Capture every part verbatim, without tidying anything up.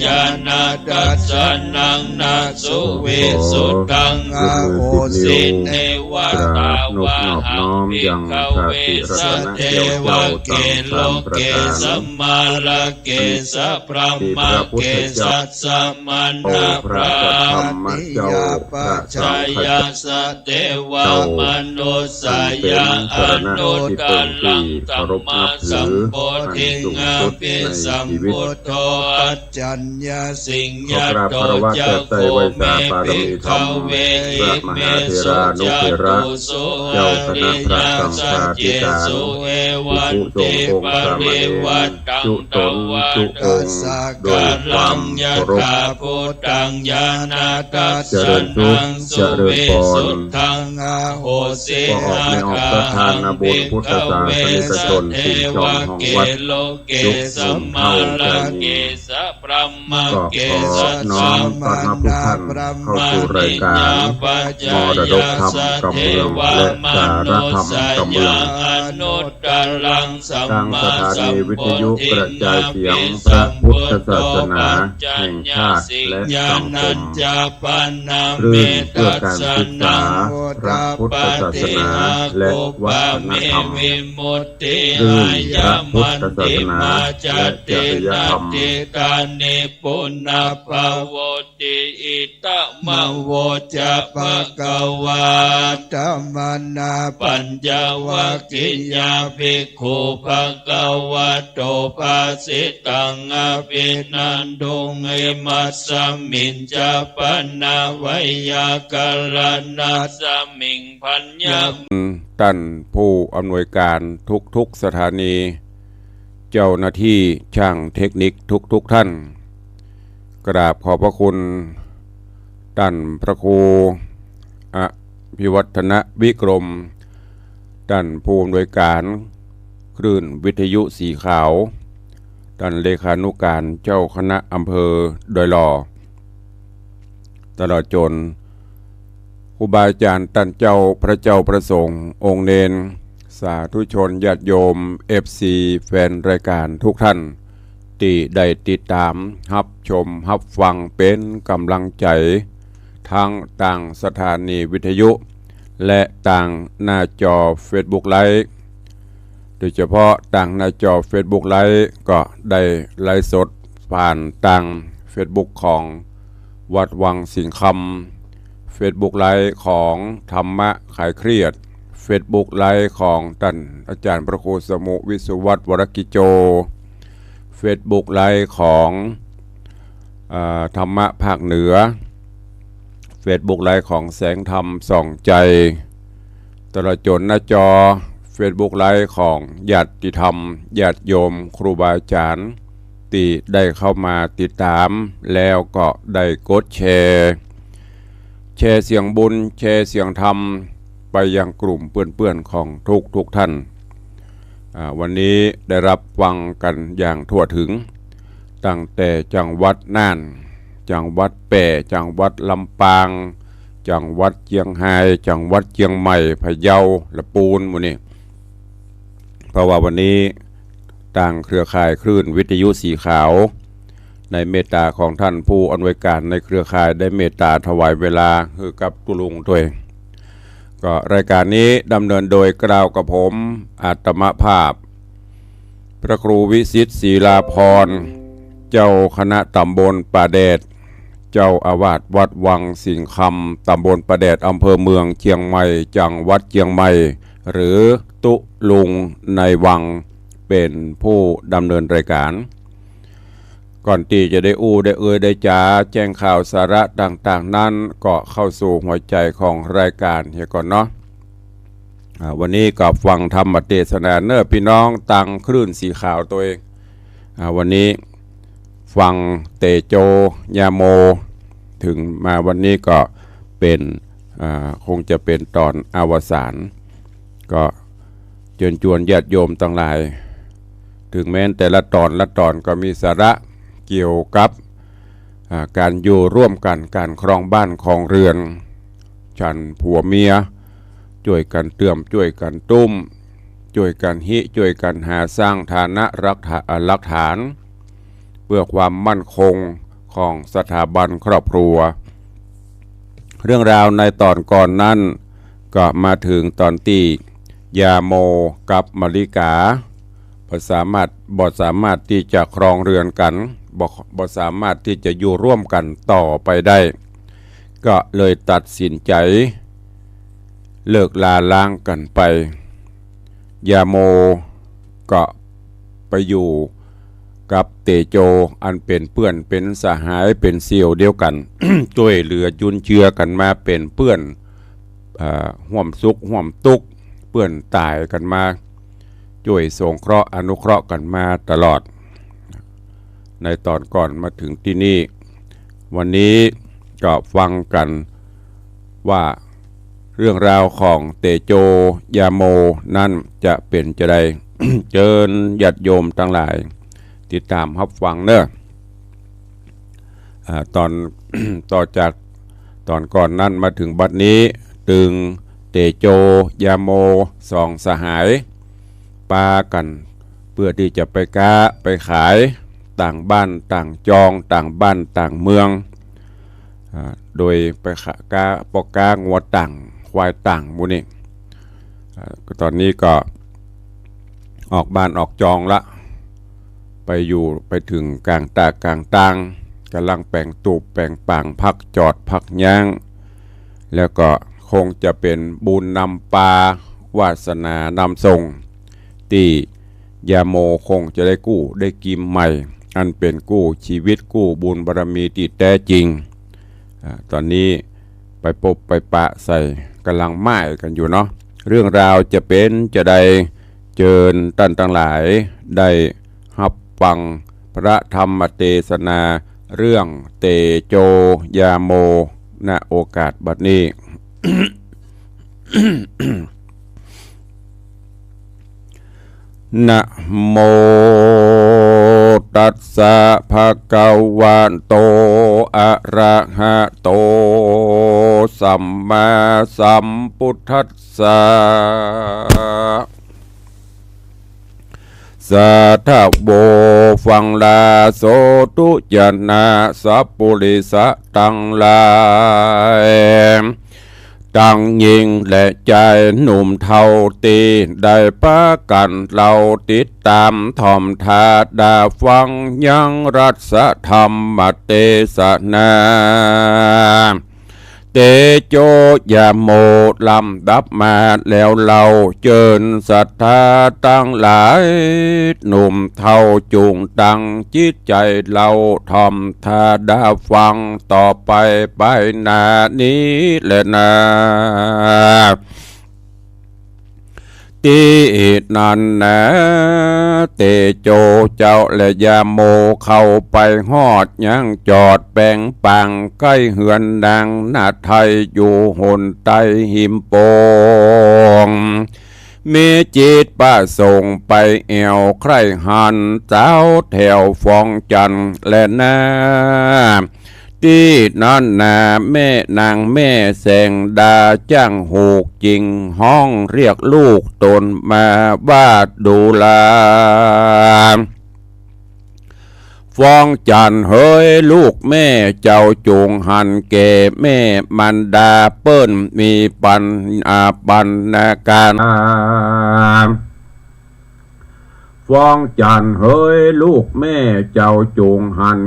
ญาณทัสสะนัง นะสุวิสุทธัง อโหสิ เนวะ ตาวะหัง ภิกขเว สัตเทวะเก โลเก สมะระเก สะพรหมะเก สัสสะมะนะ พระติยะปัจจยะ สัตเทวะมนุสสะยะ อนุตตรังสัมมาสัมโพธิง อภิสัมพุทโธ อัจ จัญญสิงหะโต จักโข เม ภิกขเว อิเมสุ จตุสุ อาริยสัจเจสุ เอวัม ติปริวัตตัง ตวาทา สักการัง ยถาภูตัง ญาณทัสสะนัง สุวิสุทธัง อโหสิ อาหัง ภิกขเว สัตเทวะเก สมะระเก สะพรหมะเก สัสสะมะนะ พรหมนิยาปัจจยะ สัตเทวะมนุสสะยะ อนุตตรังสัมมาสัมโพธิง อภิสัมพุทโธ ปัจจญาสิงหานัญจะปะนะ เม ทัสสะนัง อุทาปาติอาคูปะเม วิมุตติอายังมัชฌิมา จตินาทิฏฐานิ ปุณัพพะโวติ อิทัง มะโวจะ ภะคะวา อัตถะมะนะ ปัญจวัคคียา ภิกขุ ภะคะวะโต ภาสิตัง อะภินันทุง อิมัสมิญจะ ปะนะ ไวยากะระณัสมิง พัญญะ ต้านผู้อำนวยก๋านทุกๆ สถานี เจ้าหน้าตี้จ้างเทคนิคทุกๆ ต้าน กราบขอบพระคุณต้านพระครูอภิวัฒนวิกรม ต้านผู้อำนวยก๋านคลื่นวิทยุสีขาว ต้านเลขานุก๋านเจ้าคณะอำเภอดอยหล่อ ตลอดจ๋นครูบาอาจ๋ารย์ต้านเจ้า พระเจ้าพระสงฆ์ องค์เณร สาธุชนญาติโยม เอฟซี แฟนรายก๋านทุกต้าน ตี้ได้ติดต๋ามฮับชมฮับฟังเป๋นก๋ำลังใจ๋ ตึงตางสถานีวิทยุ และตางหน้าจอเฟซบุ๊กไลฟ์ โดยเฉพาะตางหน้าจอเฟซบุ๊กไลฟ์ ก็ได้ไลฟ์สดผ่านตางเฟซบุ๊กของวัดวังสิงห์คำ เฟซบุ๊กไลฟ์ของธรรมะคลายเครียด เฟซบุ๊กไลฟ์ของต้านอาจ๋ารย์พระครูสมุห์ วิศวัฒน์ วรกิจโจ เฟซบุ๊กไลฟ์ของ อ่า ธรรมะภาคเหนือ เฟซบุ๊กไลฟ์ของแสงธรรมส่องใจ ตลอดจ๋นหน้าจอเฟซบุ๊กไลฟ์ของญาติธรรม ญาติโยม ครูบาอาจ๋ารย์ ตี้ได้เข้ามาติดต๋าม แล้วก็ได้กดแชร์ แชร์เสียงบุญ แชร์เสียงธรรม ไปยังกลุ่มเปื้อนๆ ของทุกๆ ต้าน อ่า วันนี้ได้ฮับฟังกั๋นอย่างทั่วเถิง ตั้งแต่จังหวัดน่าน จังหวัดแป้ จังหวัดลำปาง จังหวัดเจียงฮาย จังหวัดเจียงใหม่ พะเยา ละปูน หมู่นี้ เพราะว่าวันนี้ตางเครือข่ายคลื่นวิทยุสีขาว ในเมตต๋าของต้านผู้อำนวยก๋านในเครือข่ายได้เมตต๋าถวายเวลาหื้อกับตุ๊ลุงตวย ก็รายก๋านนี้ดำเนินโดยกล่าวกับผม อาตมาภาพ พระครูวิสิทธิ์ ศิลาภรณ์ เจ้าคณะต๋ำบลป่าแดด เจ้าอาวาสวัดวังสิงห์คำ ต๋ำบลป่าแดด อำเภอเมืองเจียงใหม่ จังหวัดเจียงใหม่ หรือตุ๊ลุงในวัง เป๋นผู้ดำเนินรายก๋าน ก่อนตี้จะได้อู้ได้เอ่ยได้จ๋าแจ้งข่าวสาระต่างๆ นั้น ก็เข้าสู่หัวใจ๋ของรายก๋านเหียก่อนเนาะ อ่า วันนี้ก็ฟังธรรมเตสนาเน่อปี้น้องตางคลื่นสีขาวตวย อ่า วันนี้ฟังเตโจญาโม เถิงมาวันนี้ก็เป๋น อ่า คงจะเป๋นต๋อนอวสาน ก็เจิญจวนญาติโยมตังหลาย เถิงแม้นแต่ละต๋อนละต๋อนก็มีสาระเกี่ยวกับ อ่า ก๋านอยู่ร่วมกั๋น ก๋านครองบ้านครองเรือน ฉันผัวเมีย จ้วยกั๋นเตื้อม จ้วยกั๋นตุ้ม จ้วยกั๋นฮิ จ้วยกั๋นหา สร้างฐานะ หลักฐา- อ่า หลักฐาน พื่อความมั่นคงของสถาบันครอบครัว เรื่องราวในต๋อนก่อนนั้นก็มาเถิงต๋อนตี้ยาโมกับมะลิกาบ่สามารถ บ่สามารถตี้จะครองเฮือนกั๋น บ่ บ่สามารถตี้จะอยู่ร่วมกั๋นต่อไปได้ ก็เลยตัดสินใจ๋เลิกลาร้างกั๋นไป ยาโมก็ไปอยู่กับเตโจ อันเป๋นเปื้อนเป๋นสหายเป๋นเสี่ยวเดียวกั๋น จ้วยเหลือจุนเจือกั๋นมาเป๋นเปื้อน อ่า ฮ่วมสุขฮ่วมตุ๊กข์ เปื้อนต๋ายกั๋นมา จ้วยสงเคราะห์อนุเคราะห์กั๋นมาตลอด ในต๋อนก่อนมาเถิงตี้นี่ วันนี้ก็ฟังกั๋นว่าเรื่องราวของเตโจยาโมนั้นจะเป๋นจาใด เจิญญาติโยมตังหลายติดต๋ามฮับฟังเนาะ อ่า ต๋อน ต่อจากต๋อนก่อนนั้นมาเถิงบัดนี้ ตึงเตโจยาโมสองสหาย ปากั๋นเปื้อตี้จะไปก๊าไปขายต่างบ้านต่างจอง ต่างบ้านต่างเมือง อ่า โดยไปขะ ก๊า ปอก๊างัวต่าง ควายต่างหมู่นี้ อ่า ก็ต๋อนนี้ก็ออกบ้านออกจองละ ไปอยู่ ไปเถิงก๋างต๋าก๋างตาง ก่ำลังแป๋งตูบแป๋งปาง พักจอดพักยั้ง แล้วก็คงจะเป๋นบุญนำปา วาสนานำส่ง ตี้ยาโมคงจะได้กู้ได้กิมใหม่ อันเป๋นกู้ชีวิตกู้บุญบารมีตี้แต๊จริง อ่า ต๋อนนี้ไปปบไปปะใส่ ก่ำลังม่ายกั๋นอยู่เนาะ เรื่องราวจะเป๋นจาใด เจิญต้านตังหลายได้ฮับฟังพระธรรมเตสนาเรื่องเตโจยาโม ณ โอกาสบัดนี้ นะโมตัสสะ ภะคะวะโต อะระหะโต สัมมาสัมพุทธัสสะ สาธะโว ฟังลาโส ทุจนะสัปปุริสะตังหลาย ตังญิงและจายหนุ่มเฒ่าตี้ได้ปากั๋นเล่าติดต๋ามถ่อมถ้าดาฟังยังรัสธรรมเตสนา เตโจยาโมลำดับมาแล้วเล่า เจิญศรัทธาตังหลาย หนุ่มเฒ่าจุ่งตั้งจิตใจ๋เล่าถ่อมถ้าดาฟังต่อไปไปหน้านี้แลนา ตี้นั้นนา เตโจเจ้าและยาโมเข้าไปฮอดยังจอดแป๋งปางใก้เฮือนนางนาไทยอยู่หนใต้หิมโป่ง มีจิตประสงค์ไปแอ่วใคร่หันสาวแถวฟ้องจันทน์แลนา ตี้นั้นนา แม่นางแม่แสงดาจ้างฮูกจิงฮ้องเรียกลูกต๋นมาว่าดูรา ฟ้องจันทน์เหยลูกแม่เจ้าจุ่งหันแก่แม่มารดาเปิ้นมีปัญ อ่า ปัญญาการ ฟ้องจันทน์เหยลูกแม่เจ้าจุ่งหัน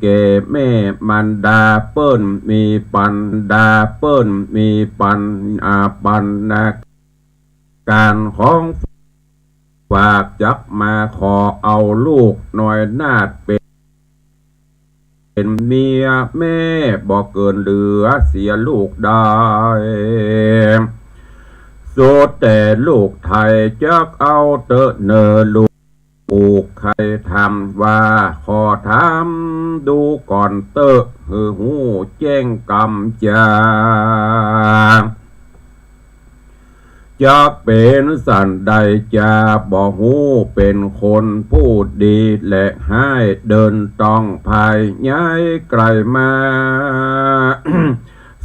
แก่แม่มารดาเปิ้นมีปัญ ดาเปิ้นมีปัญ อ่า ปัญญาการของฝากจักมาขอเอาลูกน้อยนาฏเป๋น เป๋นเมียแม่บ่เกินเหลือเสียลูกได้ สุดแต่ลูกไทยจักเอาเต๊อะเน่อลูก ใค่ถามว่า ขอถามดูก่อนเต๊อะ หื้อฮู้แจ้งกำจา จักเป๋นสันใดจาบ่ฮู้ เป๋นคนผู้ดีและฮ้าย เดินต้องพายย้ายไกลมา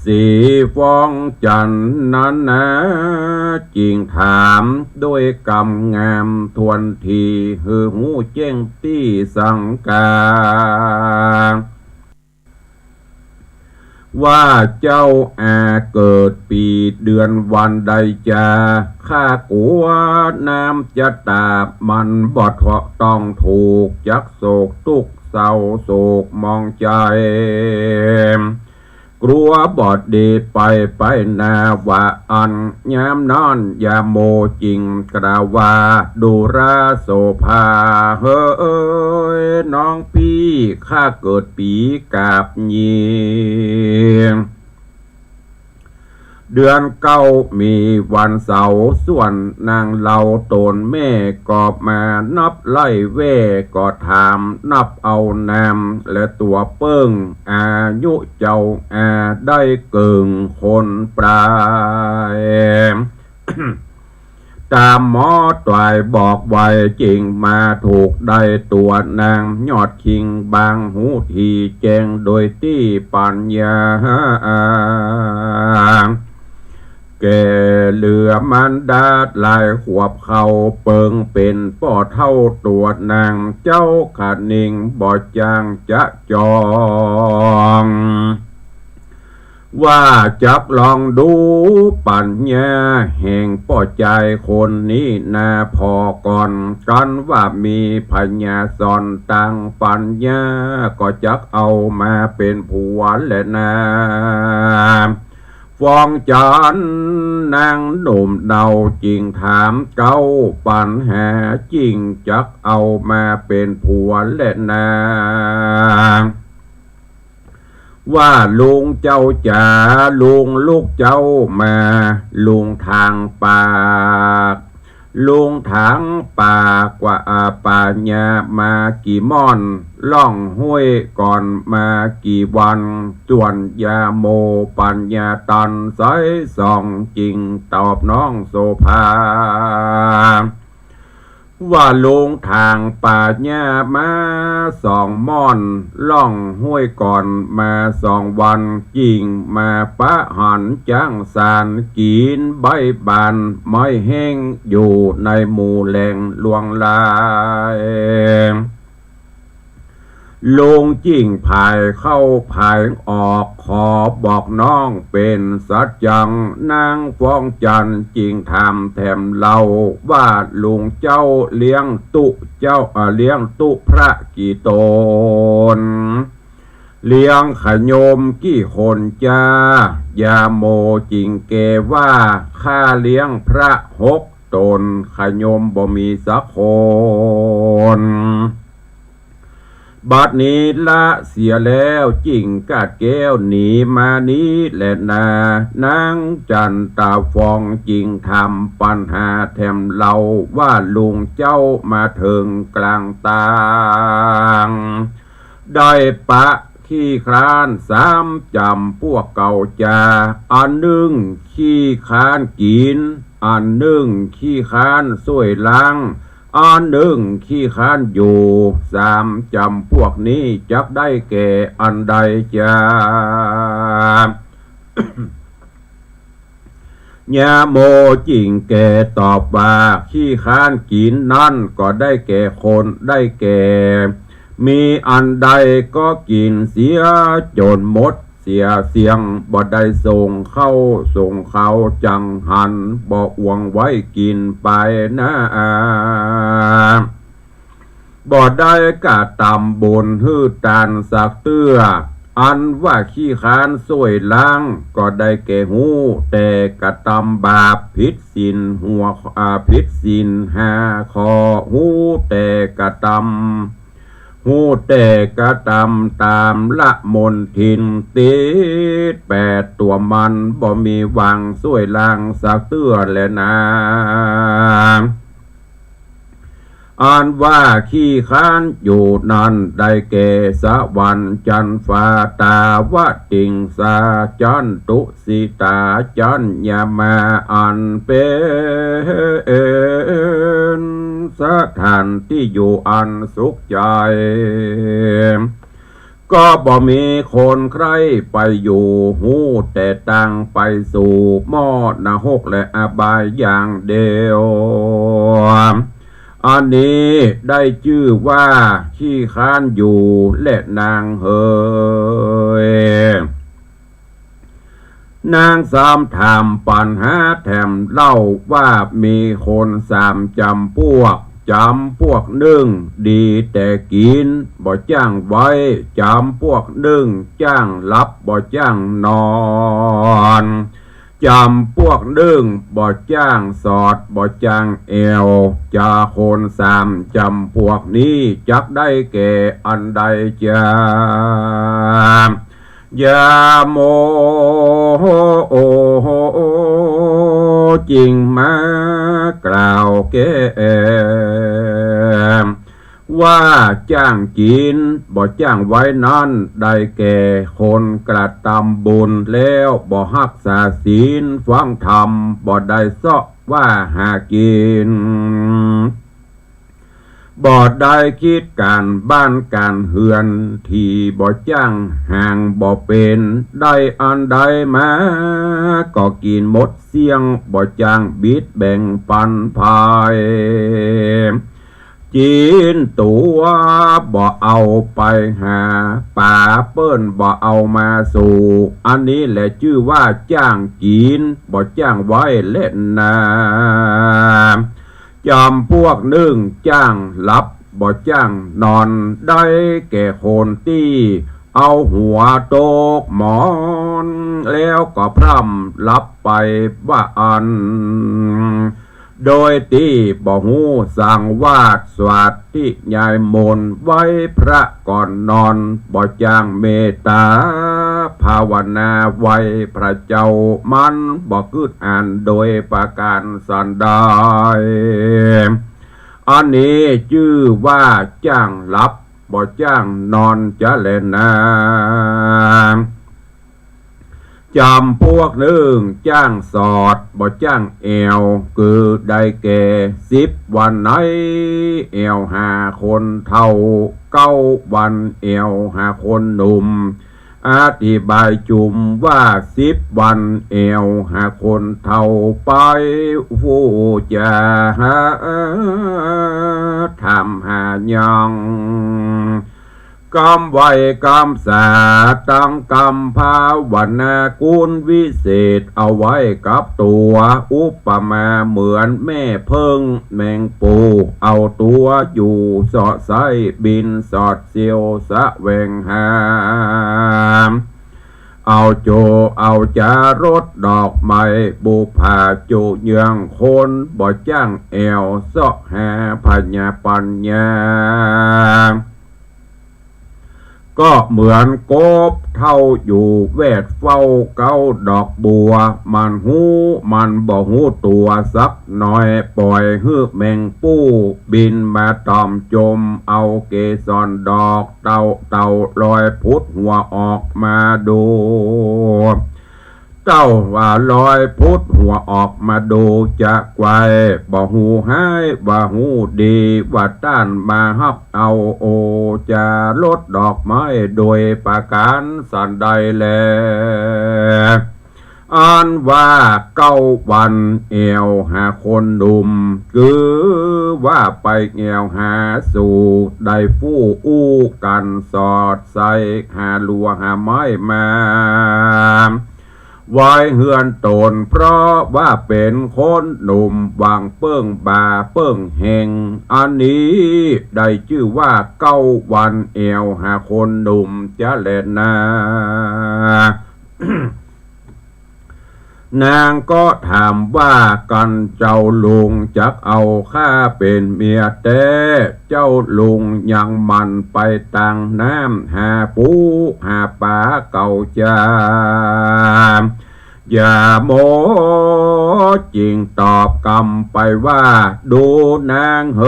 สีฟ้องจันทน์นั้นนา จึงถามด้วยกำงามถ้วนที หื้อฮู้แจ้งตี้สังกา ว่าเจ้าอาเกิดปี๋เดือนวันใดจา ข้ากั๋วน้ำจะตาบมันบ่ต้องถูก จักโศกตุ๊กข์เศร้าโศกหมองใจ๋ กั๋วบ่ดีไปไปนา ว่าอั้น ยามนั้นยาโมจึงกล่าวว่า ดูราโสภาเหย น้องปี้ ข้าเกิดปี๋กาบยี เดือนเก้ามีวันเสาร์ ส่วนนางเฮาต๋นแม่ก็มานับไล่แว่ ก็ถามนับเอานามและตั๋วเปิ้ง อายุเจ้าอาได้เกิ่งคนปลาย ต๋ามหมอต๋วายบอกไว้ จึงมาถูกได้ตั๋วนางยอดคิง บ่ฮู้ตี้แจ้งโดยตี้ปัญญา แก่เหลือมารดาหลายขวบเข้า เปิงเป๋นป้อเฒ่าตั๋วนาง เจ้าคะนิงบ่จ้างจะจอง ว่าจักลองดูปัญญาแห่งป้อจายคนนี้นาผ่อก่อน กันว่ามีปัญญาสอนตาง ปัญญาก็จักเอามาเป๋นผัวแลนา ฟ้องจันทน์นางหนุ่มเนาจึงถามเก๊าปัญหา จึงจักเอามาเป๋นผัวแลนา ว่าลุงเจ้าจ๋า ลุงลุกเจ้ามา ลุงถางปาก ลุงถางปากว่า อา ปัญญามากี่ม่อน ล่องห้วยก่อนมากี่วัน ส่วนยาโมปัญญาตันใสส่อง จึงตอบน้องโสภา ว่าลุงถางปัญญามาสองม่อน ล่องห้วยก่อนมาสองวัน จึงมาปะหันจั้งสาน กิ๋นใบบานไม้แห้ง อยู่ในหมู่แหล่งลวงลาย ลุงจึงผายเข้าผายออก ขอบอกน้องเป๋นสัจจัง นางฟ้องจันทน์จึงถามแถมเล่า ว่าลุงเจ้าเลี้ยงตุ๊เจ้า เอ่อ เลี้ยงตุ๊พระกี่ต๋น เลี้ยงขะโยมกี่คนจา ยาโมจึงแก่ว่า ข้าเลี้ยงพระหกต๋น ขะโยมบ่มีสักคน บัดนี้ละเสียแล้ว จึงกาดแก้วหนีมานี้แลนา นางจันตาฟองจึงถามปัญหาแถมเล่า ว่าลุงเจ้ามาเถิงกลางตาง ได้ปะขี้คลานสามจ๋ำปวกเก่าจา อันนึ่งขี้คลานกิ๋น อันนึ่งขี้คลานซ่วยล้าง อันนึ่งขี้คลานอยู่ สามจ๋ำปวกนี้จักได้แก่อันใดจา ยาโมจึงแก่ตอบว่า ขี้คลานกิ๋นนั้นก็ได้แก่คน ได้แก่ มีอันใดก็กิ๋นเสียจ๋นหมดเสียเสี้ยง บ่ได้ส่งเข้าส่งเขาจังหัน บ่อวงไว้กิ๋นไปนา บ่ได้กระตำบุญหื้อตานสักเตื้อ อันว่าขี้คลานซ่วยล้าง ก็ได้แก่ฮู้แต่กระตำบาป ผิดศีลหัว อ่า ผิดศีลห้าข้อ ฮู้แต่กระตำ ฮู้แต่กระตำต๋ามละมนทิน ติดแปดตั๋วมัน บ่มีหวังซ่วยล้างสักเตื้อแลนา อันว่าขี้คลานอยู่นั้นได้แก่สวรรค์จั้นฟ้า ตาวติงสาจั้น ตุสิตาจั้น ยามาอันเป๋นสถานตี้อยู่อันสุขใจ๋ ก็บ่มีคนใคร่ไปอยู่ ฮู้แต่ตางไปสู่หม้อนรกและอบายอย่างเดียว อันนี้ได้จื้อว่าขี้คร้านอยู่แลนางเหย นางสามถามปั๋นหาแถมเล่าว่ามีคนสามจ๋ำปวก จ๋ำปวกนึ่งดีแต่กิ๋น บ่จ้างไว้ จ๋ำปวกนึ่งจ้างหลับ บ่จ้างนอน จ๋ำปวกนึ่งบ่จ้างสอด บ่จ้างแอ่ว จาคนสามจ๋ำปวกนี้จักได้แก่อันใดจา ยาโม โอโห จึงมากล่าวแก้ ว่าจ้างกิ๋น บ่จ้างไว้นั้น ได้แก่คนกระตำบุญแล้วบ่ฮักษาศีลฟังธรรม บ่ได้เซาะว่าหากิ๋น บ่ได้คิดก๋านบ้านก๋านเฮือน ตี้บ่จ้างหางบ่เป๋น ได้อันใดมาก็กิ๋นหมดเสี้ยง บ่จ้างบิดแบ่งปันผาย จีนตั๋วบ่เอาไปหา ป๋าเปิ้นบ่เอามาสู่ อันนี้แหละจื้อว่าจ้างกิ๋น บ่จ้างไว้แลนา จ๋ำปวกนึ่งจ้างหลับ บ่จ้างนอน ได้แก่คนตี้เอาหัวตกหมอน แล้วก็พร่ำหลับไปว่าอั้น โดยตี้บ่ฮู้สังวาส สวาธยายมนต์ไหว้พระก่อนนอน บ่จ้างเมตต๋าภาวนาไหว้พระเจ้า มันบ่กึ๊ดอั้นโดยประก๋านสันใด อันนี้จื้อว่าจ้างหลับ บ่จ้างนอนจะแลนา จ๋ำปวกนึ่งจ้างสอด บ่จ้างแอ่ว คือได้แก่สิบวันใน แอ่วหาคนเฒ่า เก้าวันแอ่วหาคนหนุ่ม อธิบายจุ่มว่าสิบวันแอ่วหาคนเฒ่าไป ผู้จะหาธรรมหายัง กำไหว้กำสาตังกำภาวนากุณวิเศษ เอาไว้กับตั๋ว อุปมาเหมือนแม่เผิ้งแมงปู เอาตั๋วอยู่เซาะไส้บินสอดเสี้ยวแสวงหา เอาโจเอาจารสดอกไม้ บุปผาจุเยื่องคน บ่จ้างแอ่วเซาะหาพญาปัญญา ก็เหมือนกบเฒ่าอยู่แวดเฝ้าเก๊าดอกบัว มันฮู้มันบ่ฮู้ตั๋วสักหน่อย ป่อยหื้อแมงปูบินมาต่อมจม เอาเกสรดอกเต่าเต่าลอยผุดหัวออกมาดู เต่าว่าลอยผุดหัวออกมาดูจะไกว บ่ฮู้ฮ้ายบ่ฮู้ดี ว่าต้านมาฮับเอาโอจารสดอกไม้โดยประก๋านสันใดแล อันว่าเก้าวันแอ่วหาคนหนุ่ม คือว่าไปแอ่วหาสู่ ได้ฟู้อู้กั๋นสอดไส้หาลัวหาไม้มา ไว้เฮือนต๋น เพราะว่าเป๋นคนหนุ่ม หวังเปิ้งบ่าเปิ้งแฮง อันนี้ได้จื้อว่าเก้าวันแอ่วหาคนหนุ่มจะแลนา นางก็ถามว่า กันเจ้าลุงจักเอาข้าเป๋นเมียแต๊ เจ้าลุงยังหมั่นไปตางน้ำหาปูหาป๋าเก่าจา ยาโมจึงตอบกำไปว่า ดูนางเห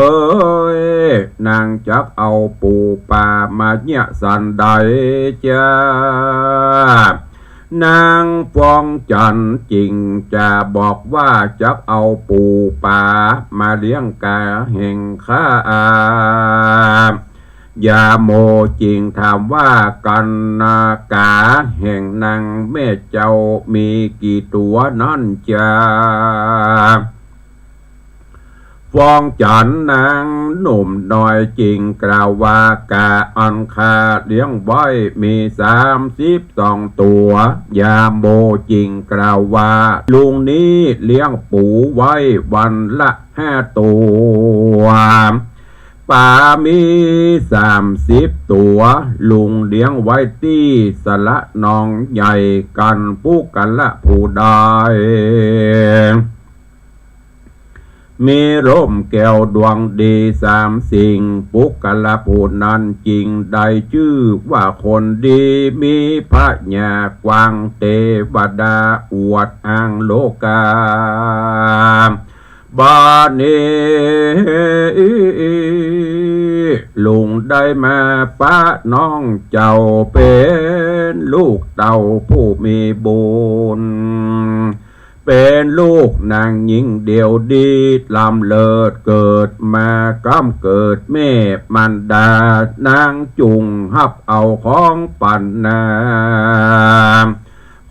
ย นางจักเอาปูป๋ามาเยียะสันใดจา นางฟองจันทร์จึงจะบอกว่า จักเอาปูป๋ามาเลี้ยงก๋าแห่งข้า ยาโมจึงถามว่า กันนากาแห่งนางแม่เจ้ามีกี่ตั๋วนั้นจา ฟองจันทร์นางหนุ่มน้อยจึงกล่าวว่า กาอันข้าเลี้ยงไว้มีสามสิบสองตั๋ว ยาโมจึงกล่าวว่า ลุงนี้เลี้ยงปูไว้วันละห้าตั๋ว ป๋ามีสามสิบตั๋ว ลุงเลี้ยงไว้ตี้สระหนองใหญ่ กันปุคคละผู้ใด มีร่มแก้วดวงดีสามสิ่ง ปุคคละผู้นั้นจึงได้จื้อว่าคนดี มีผญากว้างเตวดาอวดอ้างโลกา บ่านี้ลุงได้มาปะน้องเจ้า เป๋นลูกเต้าผู้มีบุญ เป๋นลูกนางญิงเดี่ยวดี ล้ำเลิศเกิดมาก้ำเกิดแม่มารดา นางจุ่งฮับเอาของปั๋นนา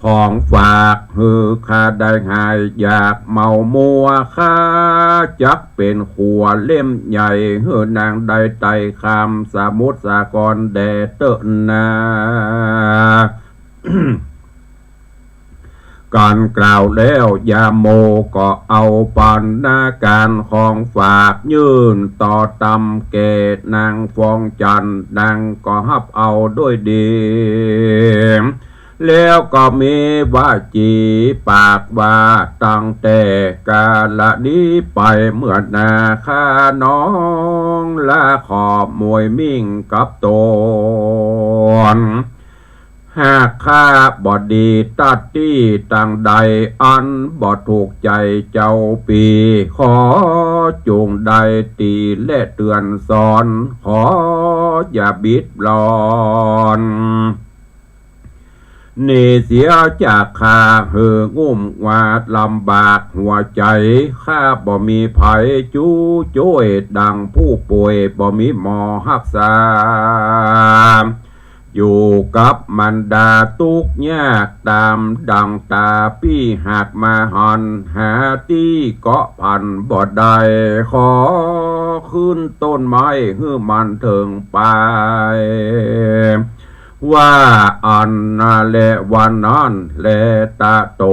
ของฝากหื้อข้าได้หายอยากเมามัว ข้าจักเป๋นขัวเล่มใหญ่ หื้อนางได้ไต่ข้ามสมุทรสาครแด่เต๊อะนา กันกล่าวแล้วยาโมก็เอาปัณณาการของฝากยื่นต่อตำแก่นางฟองจันทร์ นางก็ฮับเอาด้วยดี แล้วก็มีวาจี๋ปากว่า ตั้งแต่กาละนี้ไปเมื่อหน้าข้าน้องละขอมวยมิ่งกับตน หากข้าบ่ดีตัดตี้ตางใดอันบ่ถูกใจ๋เจ้าปี้ ขอจุ่งได้ติและเตือนสอน ขออย่าบิดบรอน หนีเสียจากข้าหื้องุ่มหวาดลำบากหัวใจ๋ ข้าบ่มีใผจู้จ้วยดั่งผู้ป่วยบ่มีหมอฮักษา อยู่กับมารดาตุ๊กข์ยากต๋ามดั่งต๋าปี้ หากมาหันหาตี้เกาะผันบ่ได้ ขอขึ้นต้นไม้หื้อมันเถิงไป ว่าอั้นนาแล วันนั้นแล ตะโต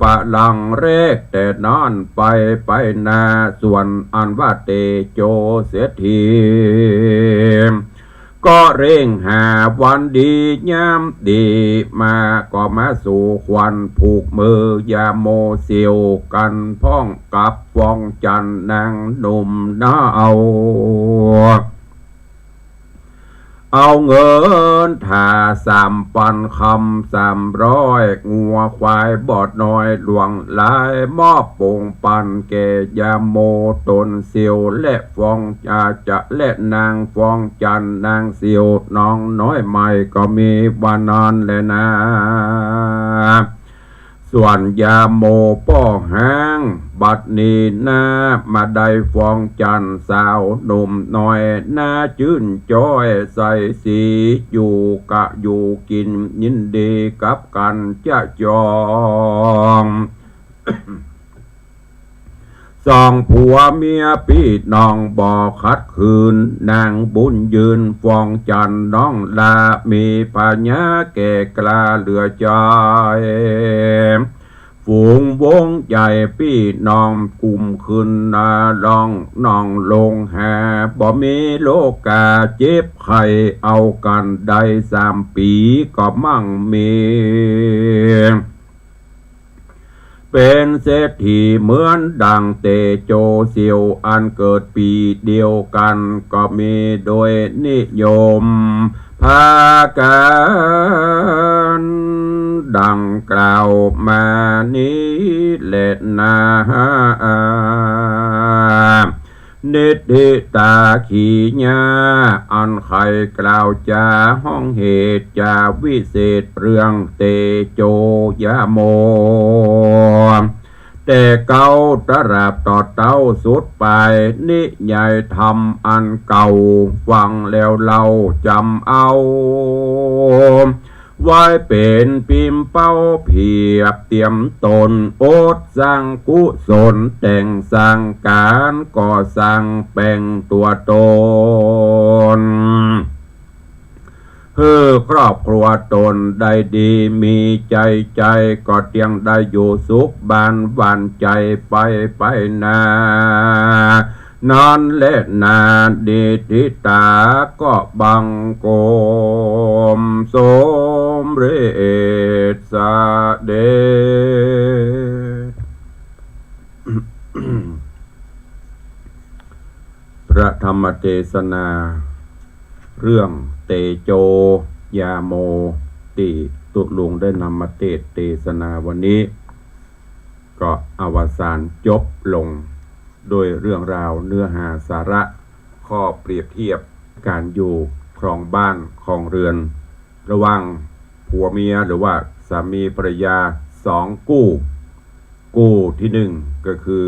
ปะลังแรกแต่นั้นไป ไปนาส่วนอันว่าเตโจเศรษฐี ก็เร่งหาวันดียามดีมา ก็มาสู่ขวัญผูกมือยาโมเสี่ยว กันพร้อมกับฟองจันทร์นางหนุ่มนาเอา เอาเงินถาสามปันคำสามร้อย งัวควายบ่น้อยหลวงหลาย มอบปงปันแก่ยาโมตนเสี่ยว และฟองจาจะ และนางฟองจันทร์นางเสี่ยวน้องน้อยใหม่ ก็มีวันนั้นแลนา ส่วนยาโมป้อฮ้าง บัดนี้นามาได้ฟองจันทร์สาวหนุ่มน้อย นาจื้นจ้อยใสสี อยู่กะอยู่กิ๋นยินดีกับกั๋นจะจอง สองผัวเมียปี้น้องบ่ขัดขืน นางบุญยืนฟองจันทร์น้องลา มีผญาแก่กล้าเหลือใจ๋ ฝูงวงใหญ่ปี้น้องกุมขึ้นนาล่องน้องลงหา บ่มีโรคาเจ็บไข้ เอากั๋นได้สามปี๋ก็มั่งมี เป๋นเศรษฐีเหมือนดั่งเตโจเสี่ยว อันเกิดปี๋เดียวกั๋น ก็มีโดยนิยม พากั๋นดั่งกล่าวมานี้แลนา นิทธิตาขีญา อันใค่กล่าวจาฮ้องเหตุจาวิเศษเรื่องเตโจยาโม แต่เก๊าตราบต่อเต๊าสุดป๋าย นิยายธรรมอันเก่า ฟังแล้วเล่าจ๋ำเอา ไว้เป๋นปิมเป้าเผียบเตียมต๋น อดสร้างกุศลแต่งสร้างก๋าน ก่อสร้างแป๋งตั๋วต๋น หื้อครอบครัวต๋นได้ดีมีใจ๋ ใจ๋ก็เตี้ยงได้อยู่สุข บ้านหวานใจ๋ไปไปนา นั้นแลนา นิทธิตาก็บังคมสมเร็จเสด็จ พระธรรมเตสนา เรื่องเตโจยาโม ตี้ตุ๊ลุงได้นำมาเตสน์เตสนาวันนี้ ก็อวสานจบลงโดยเรื่องราวเนื้อหาสาระ ข้อเปรียบเทียบก๋านอยู่ครองบ้านครองเรือน ระหว่างผัวเมียหรือว่าสามีภรรยาสองกู้ กู้ตี้นึ่งก็คือ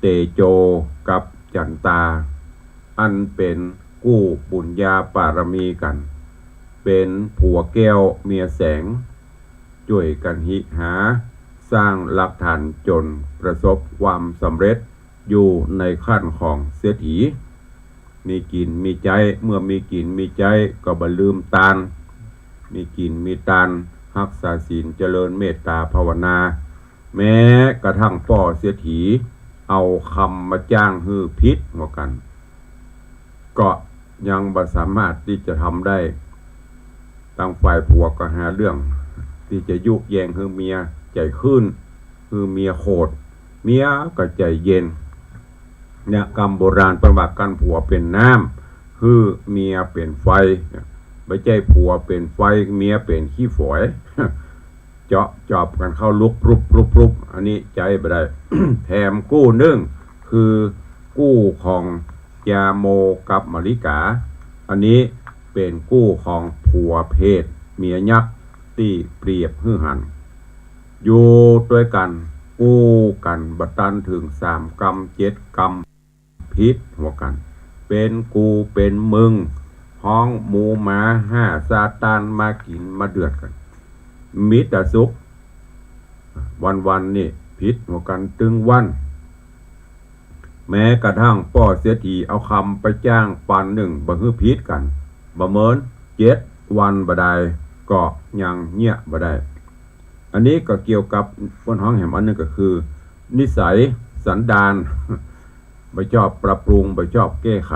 เตโจกับจันตา อันเป๋นกู้บุญญาปารมีกั๋น เป๋นผัวแก้วเมียแสง จ้วยกั๋นหิหาสร้างรากฐานจ๋นประสบความสำเร็จอยู่ในขั้นของเศรษฐี มีกิ๋นมีใจ๊ เมื่อมีกิ๋นมีใจ๊ก็บ่ลืมตาน มีกิ๋นมีตาน ฮักษาศีล เจริญเมตตาภาวนา แม้กระทั่งป้อเศรษฐีเอากำมาจ้างหื้อผิดหัวกั๋น ก็ยังบ่สามารถตี้จะทำได้ ตางฝ่ายผัวก็หาเรื่องตี้จะยุแยงหื้อเมียใจ๋ขึ้น หื้อเมียโขด เมียก็ใจ๋เย็น เนี่ย กำโบราณเปิ้นว่า กั้นผัวเป๋นน้ำ หื้อเมียเป๋นไฟ บ่ใจ้ผัวเป๋นไฟ เมียเป๋นขี้ฝอย เจาะจอบกั๋นเข้าลุกปรุบปรุบปรุบ อันนี้ใจ๊บ่ได้ แถมกู้นึ่ง คือกู้ของยาโมกับมะลิกา อันนี้เป๋นกู้ของผัวเพศเมียยักษ์ ตี้เปรียบหื้อหัน อยู่ตวยกั๋น กู้กั๋นบ่ตันเถิงสามกำเจ็ดกำ ผิดหัวกั๋น เป๋นกูเป๋นมึง ฮ้องหมูหมาห้าซาตานมากิ๋นมาเดือดกั๋น มีแต่สุข วันๆ นี่ผิดหัวกั๋นตึงวัน แม้กระทั่งป้อเศรษฐีเอากำไปจ้างปันนึ่ง บ่หื้อผิดกั๋น บ่เมิน เจ็ดวันบ่ได้ ก็ยังเยียะบ่ได้ อันนี้ก็เกี่ยวกับเปิ้นฮ้องแหมอันนึ่งก็คือ นิสัยสันดาน บ่ชอบปรับปรุง บ่ชอบแก้ไข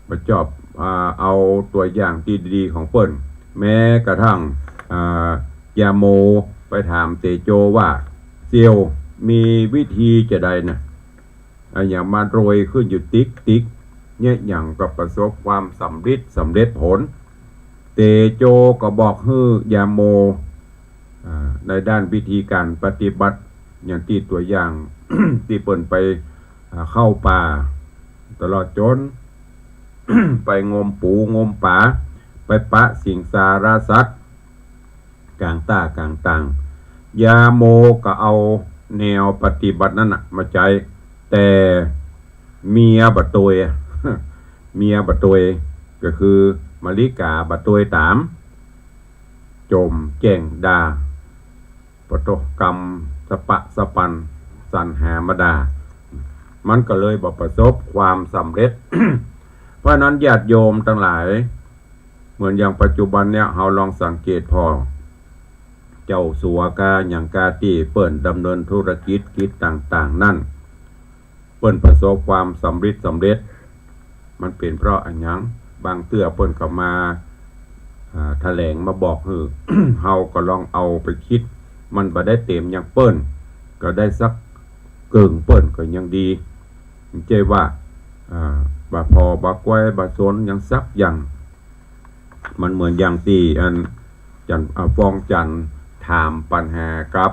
บ่ชอบ อ่า เอาตั๋วอย่างตี้ดีๆ ของเปิ้น แม้กระทั่ง อ่า ยาโมไปถามเตโจว่า เสี่ยว มีวิธีจะใดน่ะ อะหยังมาโรยขึ้นอยู่ติ๊กๆ เยียะหยังก็ประสบความสำริดสำเร็จผล เตโจก็บอกหื้อยาโม อ่า ในด้านวิธีการปฏิบัติ อย่างตี้ตั๋วอย่าง ตี้เปิ้นไป อ่า เข้าป่า ตลอดจ๋น ไปงมปูงมป๋า ไปปะสิงสารสัตว์ ก๋างต้ากลางต่าง ยาโมก็เอาแนวปฏิบัตินั้นน่ะมาใจ๊ แต่เมียบ่ตวย เมียบ่ตวย ก็คือมะลิกาบ่ตวยต๋าม จ่มแจ้งด่า ปะโถ กำสะปะสะปันสรรหามาด่า มันก็เลยบ่ประสบความสำเร็จ เพราะฉะนั้นญาติโยมตังหลาย เหมือนอย่างปัจจุบันเนี่ย เฮาลองสังเกตผ่อ เจ้าสัวกาหยังกาตี้เปิ้นดำเนินธุรกิจกิจต่างๆ นั้น เปิ้นประสบความสำริดสำเร็จ มันเป๋นเพราะอะหยัง บางเตื้อเปิ้นก็มา อ่า แถลงมาบอกหื้อ เฮาก็ลองเอาไปคิด มันบ่ได้เต๋มอย่างเปิ้น ก็ได้สักเกิ่งเปิ้นก็ยังดี บ่ใจ้ว่า อ่า บ่ผ่อบ่แก้บ่สนหยังสักอย่าง มันเหมือนอย่างตี้อันจัน อ่า ฟองจันทน์ถามปัญหากับ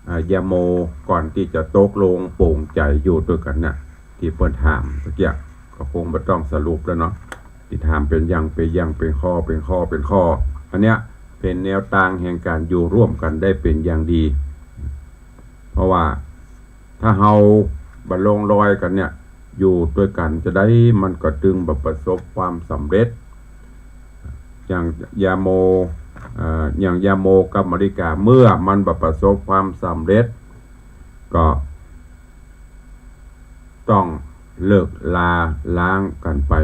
อ่า ยาโม ก่อนตี้จะตกลงปลงใจ๋อยู่ตวยกั๋นน่ะ ตี้เปิ้นถามเมื่อกี้ ก็คงบ่ต้องสรุปแล้วเนาะ ตี้ถามเป๋นอย่างเป๋นอย่าง เป๋นข้อเป๋นข้อเป๋นข้อ อันเนี้ยเป๋นแนวตางแห่งก๋านอยู่ร่วมกั๋นได้เป๋นอย่างดี เพราะว่าถ้าเฮาบ่ลงรอยกั๋นเนี่ย อยู่ตวยกั๋นจาใดมันก็ตึงบ่ประสบความสำเร็จ อย่างยาโม เอ่อ อย่างยาโมกับมาริกา เมื่อมันบ่ประสบความสำเร็จ ก็ต้องเลิกลาล้างกั๋นไป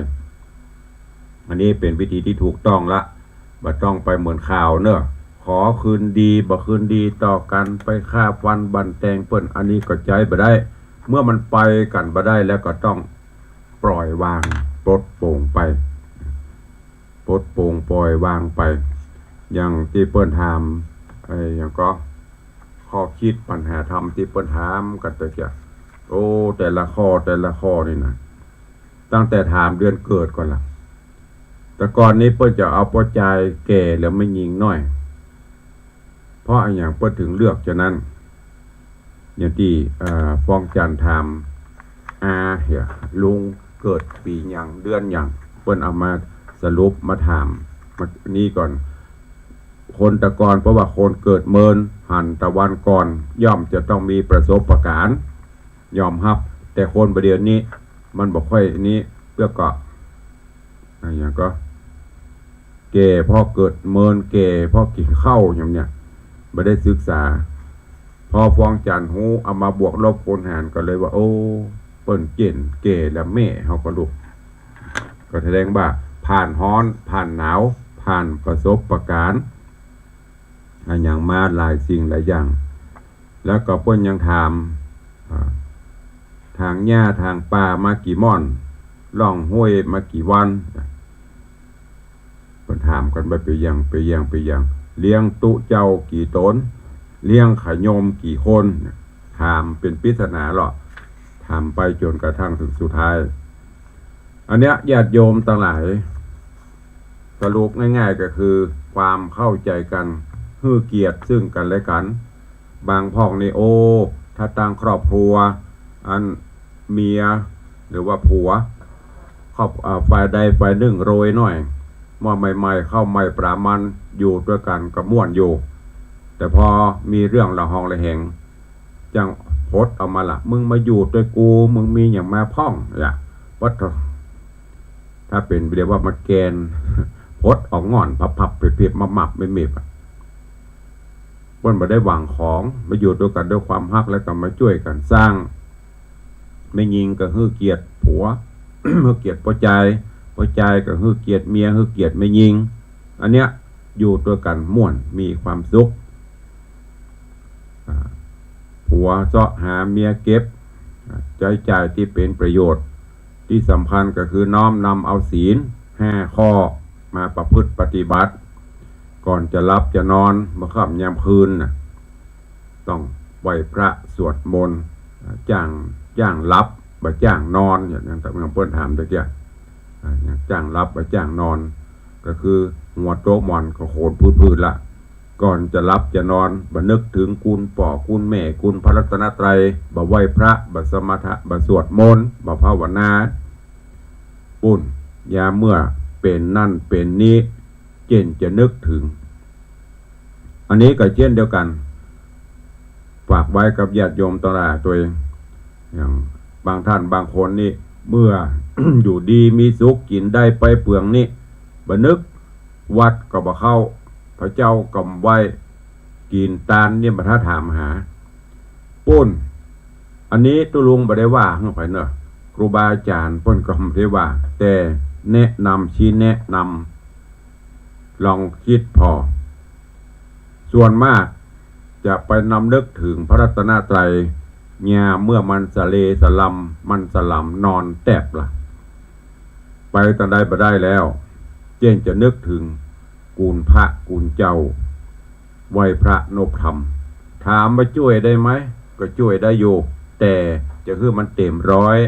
อันนี้เป๋นวิธีตี้ถูกต้องละ บ่ต้องไปเหมือนข่าวเนาะ ขอคืนดี บ่คืนดีต่อกั๋น ไปฆ่าฟันบั่นแตงเปิ้น อันนี้ก็ใจ๊บ่ได้ เมื่อมันไปกั๋นบ่ได้แล้วก็ต้องปล่อยวาง ปลดโปร่งไป ปลดโปร่งปล่อยวางไป อย่างตี้เปิ้นถาม ไอ้หยังก็ ข้อคิดปัญหาธรรมตี้เปิ้นถามกั๋นตะเกียะ โอ้ แต่ละข้อ แต่ละข้อนี่นะ ตั้งแต่ถามเดือนเกิดก่อนละ แต่ก่อนนี้เปิ้นจะเอาป้อจายแก่แล้วแม่ญิงน้อย เพราะอะหยังเปิ้นถึงเลือกจานั้น อย่างตี้ เอ่อ ฟองจันทร์ถาม อา เหีย ลุงเกิดปี๋หยัง เดือนหยัง เปิ้นเอามาสรุปมาถาม มา นี่ก่อน คนแต่ก่อน เพราะว่าคนเกิดเมินหันตะวันก่อน ย่อมจะต้องมีประสบการณ์ ยอมฮับ แต่คนบ่าเดี่ยวนี้ มันบ่ค่อยนี้ เปื้อก็ อะหยังก็ แก่เพราะเกิดเมิน แก่เพราะกิ๋นข้าว อย่างเนี่ย บ่ได้ศึกษา พอฟองจันทร์ฮู้ เอามาบวกลบคูณหาร ก็เลยว่า โอ้ เปิ้นเก้นแก่แล้วแม่เฮาก็ลุก ก็แสดงว่าผ่านฮ้อน ผ่านหนาว ผ่านประสบการณ์ อะหยังมาหลายสิ่งหลายอย่าง แล้วก็เปิ้นยังถาม อ่า ถางหญ้าถางป่ามากี่ม่อน ล่องห้วยมากี่วัน เปิ้นถามกั๋นไป ไปอย่าง ไปอย่าง ไปอย่าง เลี้ยงตุ๊เจ้ากี่ต๋น เลี้ยงขะโยมกี่คน ถามเป๋นปริศนาเลาะ ถามไปจ๋นกระทั่งเถิงสุดท้าย อันเนี้ย ญาติโยมตังหลาย สรุปง่ายๆ ก็คือ ความเข้าใจ๋กั๋น หื้อเกียรติซึ่งกั๋นและกั๋น บางพ่องนี่ โอ้ ถ้าตั้งครอบครัว อันเมีย หรือว่าผัว ครอบ อ่า ฝ่ายใดฝ่ายนึ่งโรยหน้อย เมื่อใหม่ๆ ข้าวใหม่ปลามัน อยู่ตวยกั๋นก็ม่วนอยู่ แต่พอมีเรื่องละหองละแหง จั้งผดออกมาละ มึงมาอยู่ตวยกู มึงมีหยังมาพ่อง อย่า ว่าเถาะ ถ้าเป๋นเรียกว่ามาแกน ผดออกง่อน พับๆ เปียบๆ มับๆ เมบๆ อะ เปิ้นบ่ได้หวังของ มาอยู่ตวยกั๋นด้วยความฮัก แล้วก็มาจ้วยกั๋นสร้าง แม่ญิงก็หื้อเกียรติผัว หื้อเกียรติป้อจาย ป้อจายก็หื้อเกียรติเมีย หื้อเกียรติแม่ญิง อันเนี้ย อยู่ตวยกั๋นม่วน มีความสุข อ่า ผัวเซาะหาเมียเก็บ อ่า ใจ๊จ่ายตี้เป๋นประโยชน์ ตี้สำคัญก็คือน้อมนำเอาศีลห้าข้อมาประพฤติปฏิบัติ ก่อนจะหลับจะนอน เมื่อค่ำยามคืนน่ะ ต้องไหว้พระสวดมนต์ อ่า จ้าง จ้างหลับ บ่จ้างนอน อย่าง อย่าง อย่างเปิ้นถามตะเกียะ อ่า อย่างจ้างหลับ บ่จ้างนอน ก็คือหัวโต๊ะหมอนก็โขนพื้นๆ ละ ก่อนจะหลับจะนอน บ่นึกเถิงคุณป้อคุณแม่ คุณพระรัตนตรัย บ่ไหว้พระ บ่สมาทะ บ่สวดมนต์ บ่ภาวนา ปุ้น ยามเมื่อเป๋นนั่นเป๋นนี้ เจ้นจะนึกเถิง อันนี้ก็เจ้นเดียวกั๋น ฝากไว้กับญาติโยมตังหลายตวย อย่างบางท่านบางคนนี่ เมื่อ อยู่ดีมีสุข กิ๋นได้ไปเปืองนี่ บ่นึก วัดก็บ่เข้า พระเจ้าก็บ่ไหว้ กิ๋นตานนี่บ่ถ้าถามหา ปุ้น อันนี้ตุ๊ลุงบ่ได้ว่าหื้อใผเนาะ ครูบาอาจ๋ารย์เปิ้นก็บ่ได้ว่า แต่แนะนำ ชี้แนะนำ ลองกึ๊ดผ่อ ส่วนมากจะไปนำนึกเถิงพระรัตนตรัย ยามเมื่อมันสะเลสะลำ มันสะหลำนอนแต๊บละ ไปตังใดบ่ได้แล้ว เจ้นจะนึกเถิงกูญพระกูญเจ้า ไหว้พระนบธรรม ถามว่าจ้วยได้ไหม ก็จ้วยได้อยู่ แต่จะหื้อมันเต๋มร้อย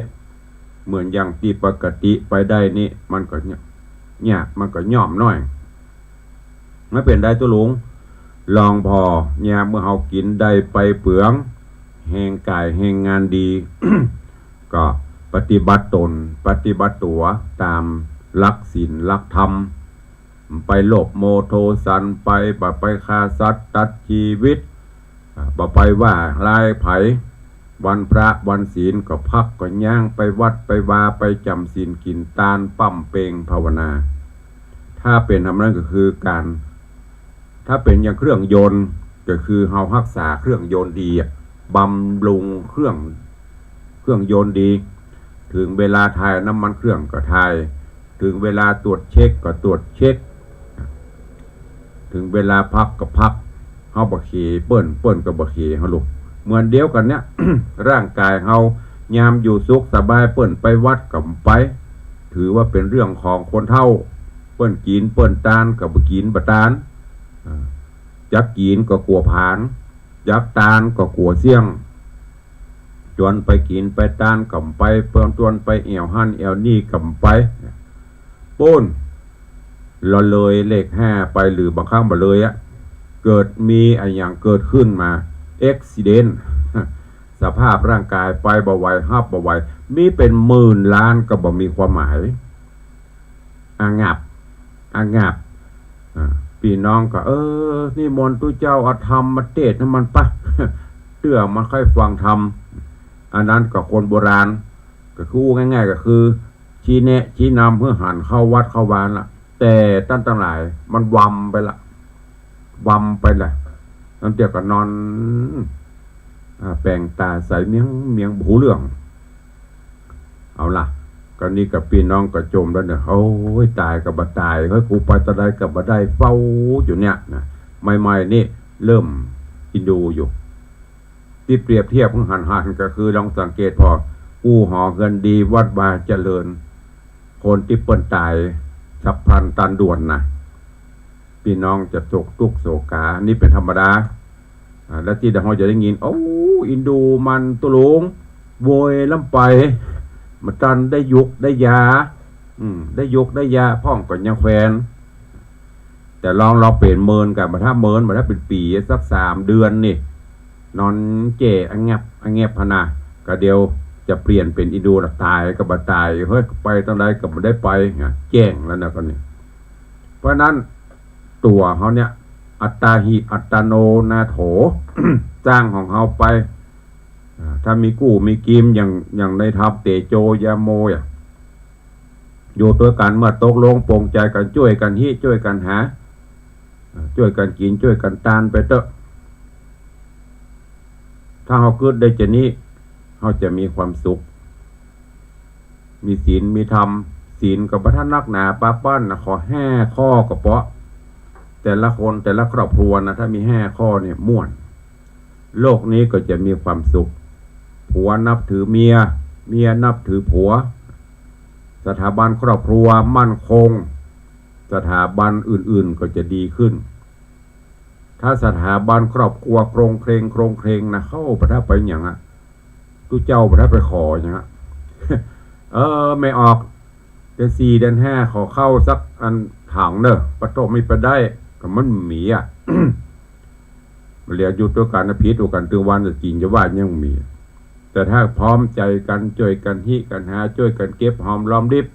เหมือนอย่างตี้ปกติไปได้นี่ มันก็ยาก มันก็ย่อมน้อย บ่เป๋นใดตุ๊ลุง ลองผ่อ ยามเมื่อเฮากิ๋นได้ไปเปือง แฮงก๋ายแฮงงานดี ก็ปฏิบัติตน ปฏิบัติตั๋วต๋ามหลักศีลหลักธรรม ไปโลภโมโทสัน ไป บ่ไปฆ่าสัตว์ตัดจีวิต อ่า บ่ไปว่าลายใผ วันพระวันศีลก็พักก็ย้างไปวัดไปวา ไปจ๋ำศีลกิ๋นตาน ป้ำเป็งภาวนา ถ้าเป๋นธรรมนั้นก็คือก๋าน ถ้าเป๋นอย่างเครื่องยนต์ ก็คือเฮาฮักษาเครื่องยนต์ดีอะ บำรุงเครื่อง เครื่องยนต์ดี เถิงเวลาถ่ายน้ำมันเครื่องก็ถ่าย เถิงเวลาตรวจเช็คก็ตรวจเช็ค เถิงเวลาพักก็พัก เฮาบ่เขเปิ้น เปิ้นก็บ่เขเฮาลูก เหมือนเดียวกั๋นเนี่ย ร่างก๋ายเฮา ยามอยู่สุขสบาย เปิ้นไปวัดก็ไป ถือว่าเป๋นเรื่องของคนเฒ่า เปิ้นกิ๋นเปิ้นตานก็บ่กิ๋นบ่ตาน อ่า จักกิ๋นก็กั๋วผลาญ จักตานก็กั๋วเสี้ยง จวนไปกิ๋นไปตานก็ไป เปิ้นจวนไปแอ่วหั้นแอ่วนี่ก็ไป ปู๊น ละเลยเลขห้าไป หรือบางครั้งบ่เลยอะ เกิดมีอะหยังเกิดขึ้นมา อุบัติเหตุ สภาพร่างก๋ายไปบ่ไหว ฮับบ่ไหว มีเป๋นหมื่นล้านก็บ่มีความหมาย อะงับ อะงับ อ่า ปี้น้องก็ เออ นิมนต์ตุ๊เจ้าเอาธรรมมาเตศน์หื้อมันปะ เตื้อมันใค่ฟังธรรม อันนั้นก็คนโบราณ ก็คืออู้ง่ายๆ ก็คือ ชี้แนะ ชี้นำหื้อหันเข้าวัดเข้าวาละ แต่ต้านตังหลาย มันวำไปละ วำไปละ ลางเตื้อก็นอน อ่า แป๋งต๋าใสเมียงเมียง บ่ฮู้เรื่อง เอาละ ก็นี่ก็ปี้น้องก็จ่มแล้วเนี่ย โอ๊ย ต๋ายก็บ่ต๋าย เฮ้ย กูไปตางใดก็บ่ได้ เฝ้าอยู่เนี่ยนะ ใหม่ๆ นี่เริ่มอินดูอยู่ ตี้เปรียบเทียบหื้อหันๆ ก็คือลองสังเกตผ่อ กู้หอเฮือนดี วัดวาเจริญ คนตี้เปิ้นต๋ายฉับพลันตันด่วนนะ ปี้น้องจะโศกตุ๊กข์โศกา นี่เป๋นธรรมดา อ่า แล้วตี้เฮาจะได้ยิน โอ้ อินดูมันตุ๊ลุง โวยล้ำไป บ่ตันได้ยุกได้ยา อืม ได้ยุกได้ยาพ่องก็ยังแควน แต่ลอง ลองเป๋นเมินกั๋น บ่ถ้าเมิน บ่ถ้าเป๋นปี๋ สักสามเดือนนี่ นอนแจ้อะแงบอะแงบหั้นนะ ก็เดี๋ยวจะเปลี่ยนเป๋นอินดูละ ต๋ายก็บ่ต๋าย เฮ้ย ไปตางใดก็บ่ได้ไป นะ แจ้งแล้วนะ ก็นี่ เพราะฉะนั้น ตั๋วเฮาเนี่ย อัตตาหิ อัตตโน นาโถ สร้างของเฮาไป อ่า ถ้ามีกู้มีกิ๋ม อย่าง อย่างในธรรมเตโจยาโมอะ อยู่ตวยกั๋นเมื่อตกลงปลงใจ๋กั๋น จ้วยกั๋นฮิ จ้วยกั๋นหา อ่า จ้วยกั๋นกิ๋น จ้วยกั๋นตานไปเต๊อะ ถ้าเฮากึ๊ดได้จานี้ เฮาจะมีความสุข มีศีล มีธรรม ศีลก็บ่ทันนักหนาปาปันนะ ขอห้าข้อก็เปาะ แต่ละคนแต่ละครอบครัวนะ ถ้ามีห้าข้อเนี่ยม่วน โลกนี้ก็จะมีความสุข ผัวนับถือเมีย เมียนับถือผัว สถาบันครอบครัวมั่นคง สถาบันอื่นๆ ก็จะดีขึ้น ถ้าสถาบันครอบครัวโครงเคลง โครงเคลงนะ เข้าบ่ถ้าไปหยังอะ ตุ๊เจ้าบ่ถ้าไปขอหยังอะ เออ แม่ออก เดือนสี่เดือนห้าขอข้าวสักอันถังเน่อ ปะโถ มีไปได้ ก็มันมีอะ มันเหลืออยู่ตวยกั๋นนะ ผิดตวยกั๋นตึงวันจะกิ๋นจะว่ายังมี แต่ถ้าพร้อมใจ๋กั๋น จ้วยกั๋นฮิกั๋นหา จ้วยกั๋นเก็บหอมรอมริบ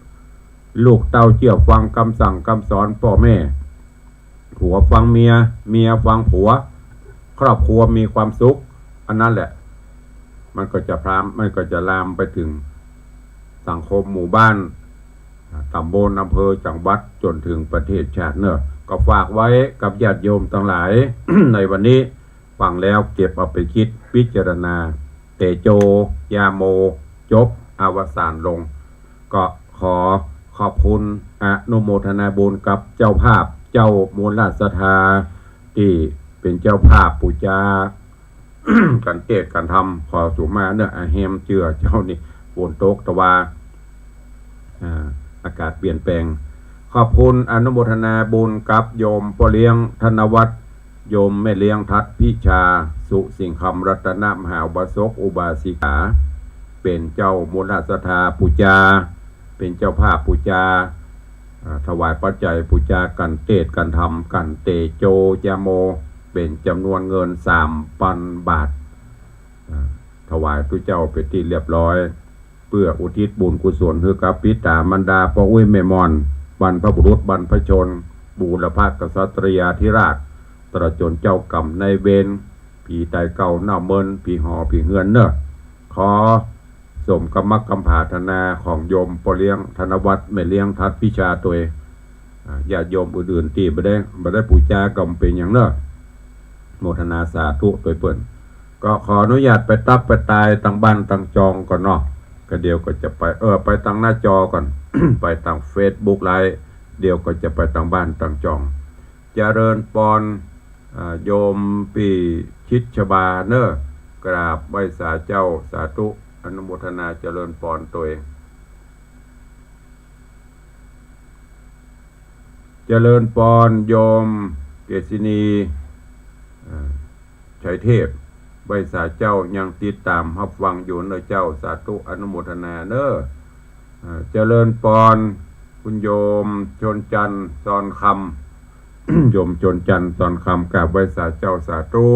ลูกเต้าเจื้อฟังกำสั่งกำสอนป้อแม่ ผัวฟังเมีย เมียฟังผัว ครอบครัวมีความสุข อันนั้นแหละ มันก็จะพราม มันก็จะลามไปเถิงสังคมหมู่บ้าน ต๋ำบล อำเภอ จังหวัด จ๋นเถิงประเทศชาติเน่อ ก็ฝากไว้กับญาติโยมตังหลาย ในวันนี้ ฟังแล้วเก็บเอาไปกึ๊ดพิจารณา เตโจยาโม จบ อวสานลง ก็ขอขอบคุณ อนุโมทนาบุญกับเจ้าภาพ เจ้ามูลศรัทธา ตี้เป๋นเจ้าภาพปู๋จา กั๋นเตศน์กั๋นธรรม ขอสุมาเน่อ อะแฮมเจื้อเจ้านี่ ฝนตกตะวา อ่า อากาศเปลี่ยนแปลง ขอบคุณ อนุโมทนาบุญกับโยมป้อเลี้ยงธนวัฒน์ โยมแม่เลี้ยงทัดพิชา สุสิงคำรัตนมหาอุบาสกอุบาสิกา เป๋นเจ้ามูลศรัทธาปู๋จา เป๋นเจ้าภาพปู๋จา อ่า ถวายปัจจัยปู๋จา กั๋นเตศน์กั๋นธรรม กั๋นเตโจยาโม เป๋นจ๋ำนวนเงินสามปันบาท อ่า ถวายตุ๊เจ้าเป๋นตี้เรียบร้อย เปื้ออุทิศบุญกุศลหื้อกับปิต๋ามารดา ป้ออุ๊ยแม่หม่อน บรรพบุรุษบรรพชน บูรพกษัตริยาธิราช ตลอดจ๋นเจ้ากรรมนายเวร ผีต๋ายเก่าเน่าเมิน ผีหอผีเฮือนเน่อ ขอสมกำมักกำผาถนาของโยมป้อเลี้ยงธนวัฒน์ แม่เลี้ยงทัดพิชาตวย อ่า ญาติโยมอื่นๆ ตี้บ่ได้ บ่ได้ปู๋จาก็บ่เป๋นหยังเน่อ โมทนาสาธุตวยเปิ้น ก็ขออนุญาตไปตั๊กไปตายตังบ้านตังจองก่อนเนาะ ก็เดี๋ยวก็จะไป เออ ไปตังหน้าจอก่อน ไปตังเฟซบุ๊กไลฟ์ เดี๋ยวก็จะไปตังบ้านตังจอง เจริญปอน อ่า โยมปี้ชิดชบาเน่อ กราบไหว้สาเจ้า สาธุ อนุโมทนาเจริญปอนตวย เจริญปอนโยมเกษินี อ่า ชัยเทพ ไหว้สาเจ้า ยังติดต๋ามฮับฟังอยู่เน่อเจ้า สาธุ อนุโมทนาเน่อ อ่า เจริญปอน คุณโยมชนจันทร์ ซอนคำ โยมชนจันทร์ ซอนคำ กราบไหว้สาเจ้า สาธุ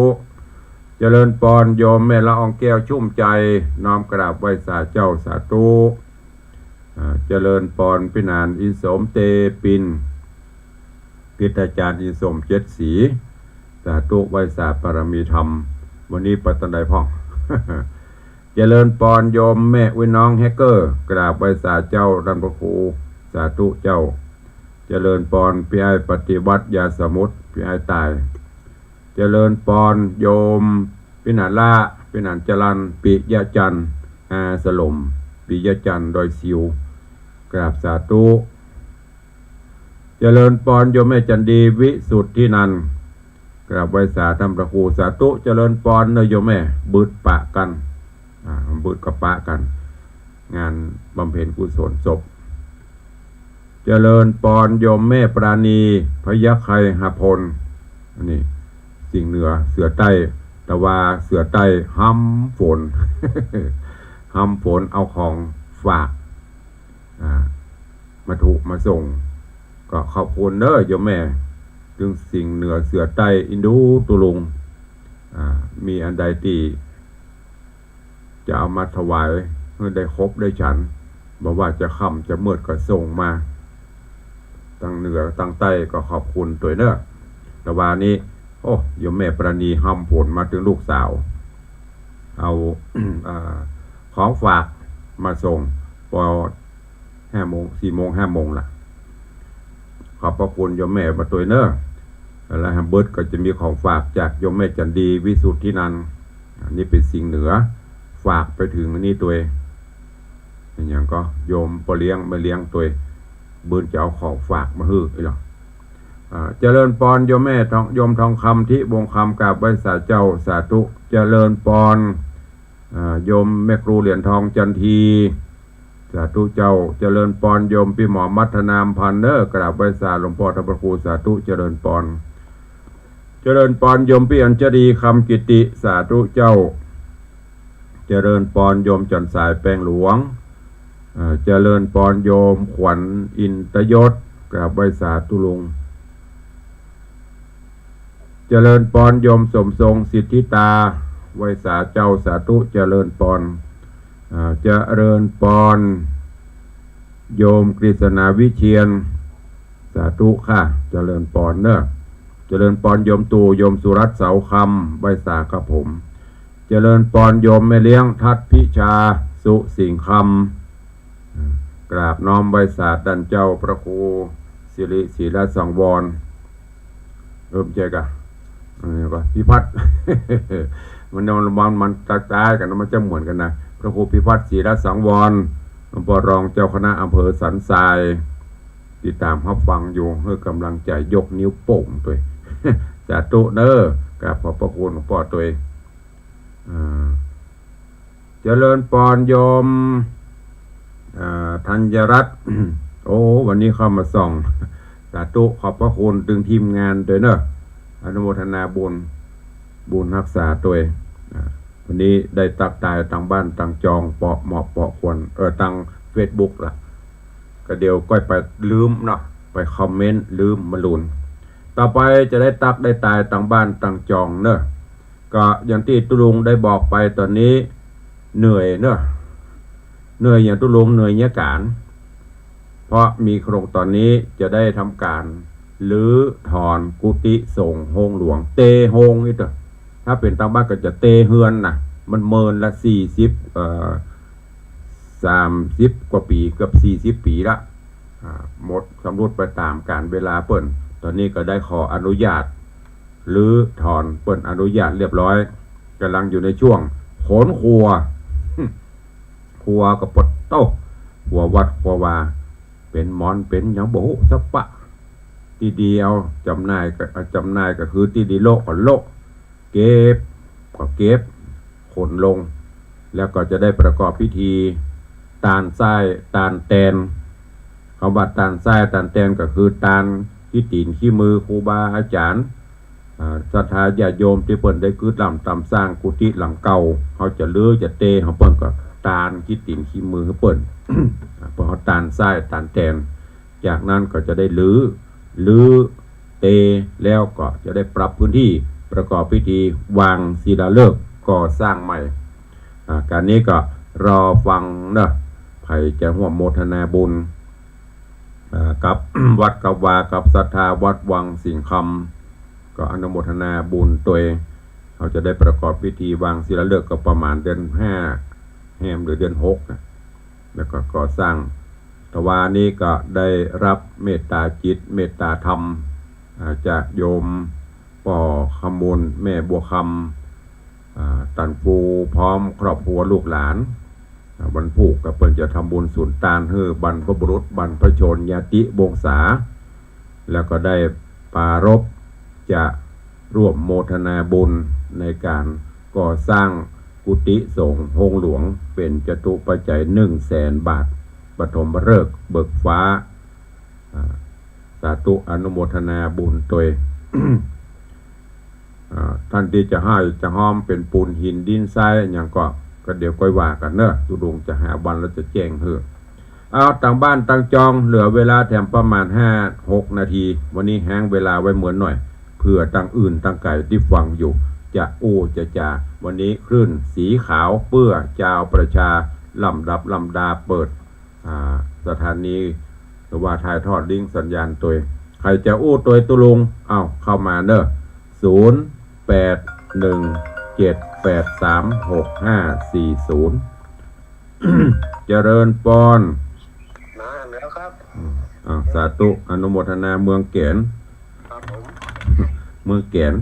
เจริญปอนโยมแม่ละอองแก้วชุ่มใจ น้อมกราบไหว้สาเจ้า สาธุ อ่า เจริญปอนปี้หนานอินสมเตปิน คริสตาจารย์อินสมเจ็ดสี สาธุ ไหว้สาปารมีธรรม วันนี้ไปตังใดพ่อง เจริญปอนโยมแม่อุ๊ยน้องแฮกเกอร์ กราบไหว้สาเจ้าต้านพระครู สาธุเจ้า เจริญปอนปี้อ้ายปฏิวัติยาสมุทร ปี้อ้ายต๋าย เจริญปอนโยมปี้หนานละ ปี้หนานจรัญ ปิยะจันทร์ อาสลม ปิยะจันทร์ ดอยสิว กราบสาธุ เจริญปอนโยมแม่จันดี วิสุทธินันท์ กราบไหว้สาต้านพระครู สาธุ เจริญปอนเน่อโยมแม่ บึดปะกั๋น อ่า บึดก็ปะกั๋น งานบำเพ็ญกุศลศพ เจริญปอนโยมแม่ปราณี พยัคฆไคหพล อันนี้สิ่งเหนือเสือใต้ แต่ว่าเสือใต้ฮำฝน ฮำฝนเอาของฝาก อ่า มาถุมาส่ง ก็ขอบคุณเน่อโยมแม่ ตึงสิ่งเหนือเสือใต้อินดูตุลุง อ่า มีอันใดตี้ จะเอามาถวายหื้อได้ครบได้ฉัน บ่ว่าจะค่ำจะมืดก็ส่งมา ตังเหนือตังใต้ก็ขอบคุณตวยเน่อ แต่ว่านี้ โอ้ โยมแม่ปราณีฮำฝนมาตึงลูกสาว เอา อ่า ของฝากมาส่ง ปอ ห้าโมง สี่โมง ห้าโมงละ ขอบพระคุณโยมแม่มาตวยเน่อ แล้วแฮมเบิร์ตก็จะมีของฝากจากโยมแม่จันดี วิสุทธินันท์ อันนี้เป๋นสิ่งเหนือ ฝากไปเถิงอันนี้ตวย เป๋นหยังก็โยมป้อเลี้ยงแม่เลี้ยงตวย เปิ้นจะเอาของฝากมาหื้ออีหลอ อ่า เจริญปอนโยมแม่ทอง โยมทองคำ ทิวงศ์คำ กราบไหว้สาเจ้า สาธุ เจริญปอน อ่า โยมแม่ครูเหรียญทองจันที สาธุเจ้า เจริญปอนโยมปี้หมอมัทนามพันธ์เน่อ กราบไหว้สาหลวงป้อต้านพระครู สาธุ เจริญปอน เจริญปอนโยมปี้อัญชลี คำกิติ สาธุเจ้า เจริญปอนโยมจันทร์สายแปงหลวง เอ่อ เจริญปอนโยมขวัญอินตยศ กราบไหว้สาตุลุง เจริญปอนโยมสมทรงสิทธิตา ไหว้สาเจ้า สาธุ เจริญปอน เอ่อ เจริญปอนโยมกฤษณาวิเชียร สาธุค่ะ เจริญปอนเน่อ เจริญปอนโยมตู่ โยมสุรัตน์เสาคำ ไหว้สาครับผม เจริญปอนโยมแม่เลี้ยงทัดพิชา สุสิงห์คำ กราบน้อมไหว้สาต้านเจ้าพระครูสิริศรีลสังวร เอิ้มเจกะ เอ่อ พิพัฒน์ มัน มัน มัน มันคล้ายๆ กั๋นนะ มันจะเหมือนกั๋นนะ พระครูพิพัฒน์ศรีลสังวร หลวงป้อรองเจ้าคณะอำเภอสันทราย ติดต๋ามฮับฟังอยู่ หื้อกำลังใจ๋ ยกนิ้วโป้งตวย สาธุเน่อ กราบขอบพระคุณหลวงป้อตวย อ่า เจริญปอนโยม อ่า ธัญรัตน์ โอ้ วันนี้เข้ามาส่อง สาธุ ขอบพระคุณตึงทีมงานตวยเน่อ อนุโมทนาบุญ บุญฮักษาตวย อ่า วันนี้ได้ตั๊กตายตังบ้านตังจอง เปาะเหมาะเปาะควร เออ ตังเฟซบุ๊กละ ก็เดี๋ยวก้อยไปลืมเนาะ ไปคอมเมนต์ลืมมาลุน ต่อไปจะได้ตั๊กได้ตายตังบ้านตังจองเน่อ ก็อย่างตี้ตุ๊ลุงได้บอกไปต๋อนนี้ เหนื่อยเน่อ เหนื่อยอย่างตุ๊ลุง เหนื่อยเยียะก๋าน เพราะมีโครงต๋อนนี้จะได้ทำก๋านรื้อถอนกุฏิสงฆ์โฮงหลวง เตโฮงนี่เต๊อะ ถ้าเป๋นตางบ้านก็จะเตเฮือนน่ะ มันเมินละสี่สิบ เอ่อ สามสิบกว่าปี๋ เกือบสี่สิบปี๋ละ อ่า หมดสำรุดไปต๋ามกาลเวลาเปิ้น ต๋อนนี้ก็ได้ขออนุญาต รื้อถอน เปิ้นอนุญาตเรียบร้อย ก่ำลังอยู่ในช่วงขนครัว ครัวก็ปะโต๊ะ ครัววัดครัววา เป๋นหมอนเป๋นหยังบ่ฮู้สักปะ ตี้ดีเอาจ๋ำหน่ายก็ จ๋ำหน่ายก็คือตี้ดีโละก็โละ เก็บก็เก็บ ขนลง แล้วก็จะได้ประกอบพิธีตานซ้ายตานแตน กำว่าตานซ้ายตานแตนก็คือตานขี้ตี๋นขี้มือครูบาอาจ๋ารย์ อ่า ศรัทธาญาติโยมตี้เปิ้นได้กึ๊ดร่ำต๋ามสร้างกุฏิหลังเก่า เฮาจะรื้อจะเตของเปิ้นก็ตานขี้ตี๋นขี้มือของเปิ้น อ่า เปิ้นเอาตานซ้ายตานแตน จากนั้นก็จะได้รื้อ รื้อ เต แล้วก็จะได้ปรับพื้นที่ประกอบพิธีวางศิลาฤกษ์ก่อสร้างใหม่ อ่า ก๋านนี้ก็รอฟังเนาะ ใผจะฮ่วมโมทนาบุญ อ่า กับ วัดกับวา กับศรัทธาวัดวังสิงห์คำ ก็อนุโมทนาบุญตวย เฮาจะได้ประกอบพิธีวางศิลาฤกษ์ก็ประมาณเดือนห้าแฮมหรือเดือนหกน่ะ แล้วก็ก่อสร้าง ตะวานี้ก็ได้รับเมตตาจิตเมตตาธรรม อ่า จากโยมป้อขมูล แม่บัวคำ อ่า ตันปูพร้อมครอบครัวลูกหลาน อ่า วันพูกก็เปิ้นจะทำบุญสุนตานหื้อบรรพบุรุษบรรพชนญาติวงศา แล้วก็ได้ปรารภจะร่วมโมทนาบุญในก๋านก่อสร้างกุฏิสงฆ์โฮงหลวง เป๋นจตุปัจจัยหนึ่งแสนบาท ปฐมฤกษ์เบิกฟ้า อ่า สาธุอนุโมทนาบุญตวย อ่า ต้านตี้จะฮ่อยจะฮ้อมเป๋นปูนหินดินทรายหยังก็ ก็เดี๋ยวก้อยว่ากั๋นเนาะ ตุ๊ลุงจะหาวันแล้วจะแจ้งหื้อ เอา ตางบ้านตางจอง เหลือเวลาแถมประมาณห้าหกนาที วันนี้แฮ้งเวลาไว้เมินหน่อย เผื่อตางอื่นตางไก๋ตี้ฟังอยู่ จะอู้จะจ๋า วันนี้คลื่นสีขาวเปื้อจาวประชา ลำดับลำดาเปิด อ่า สถานี หรือว่าถ่ายทอดลิงก์สัญญาณตวย ใผจะอู้ตวยตุ๊ลุง เอา เข้ามาเนาะ ศูนย์ แปด หนึ่ง เจ็ด แปด สาม หก ห้า สี่ ศูนย์ เจริญปอน มาแล้วครับ อืม อ่า สาธุ อนุโมทนา เมืองแก๋น ครับผม เมืองแก๋น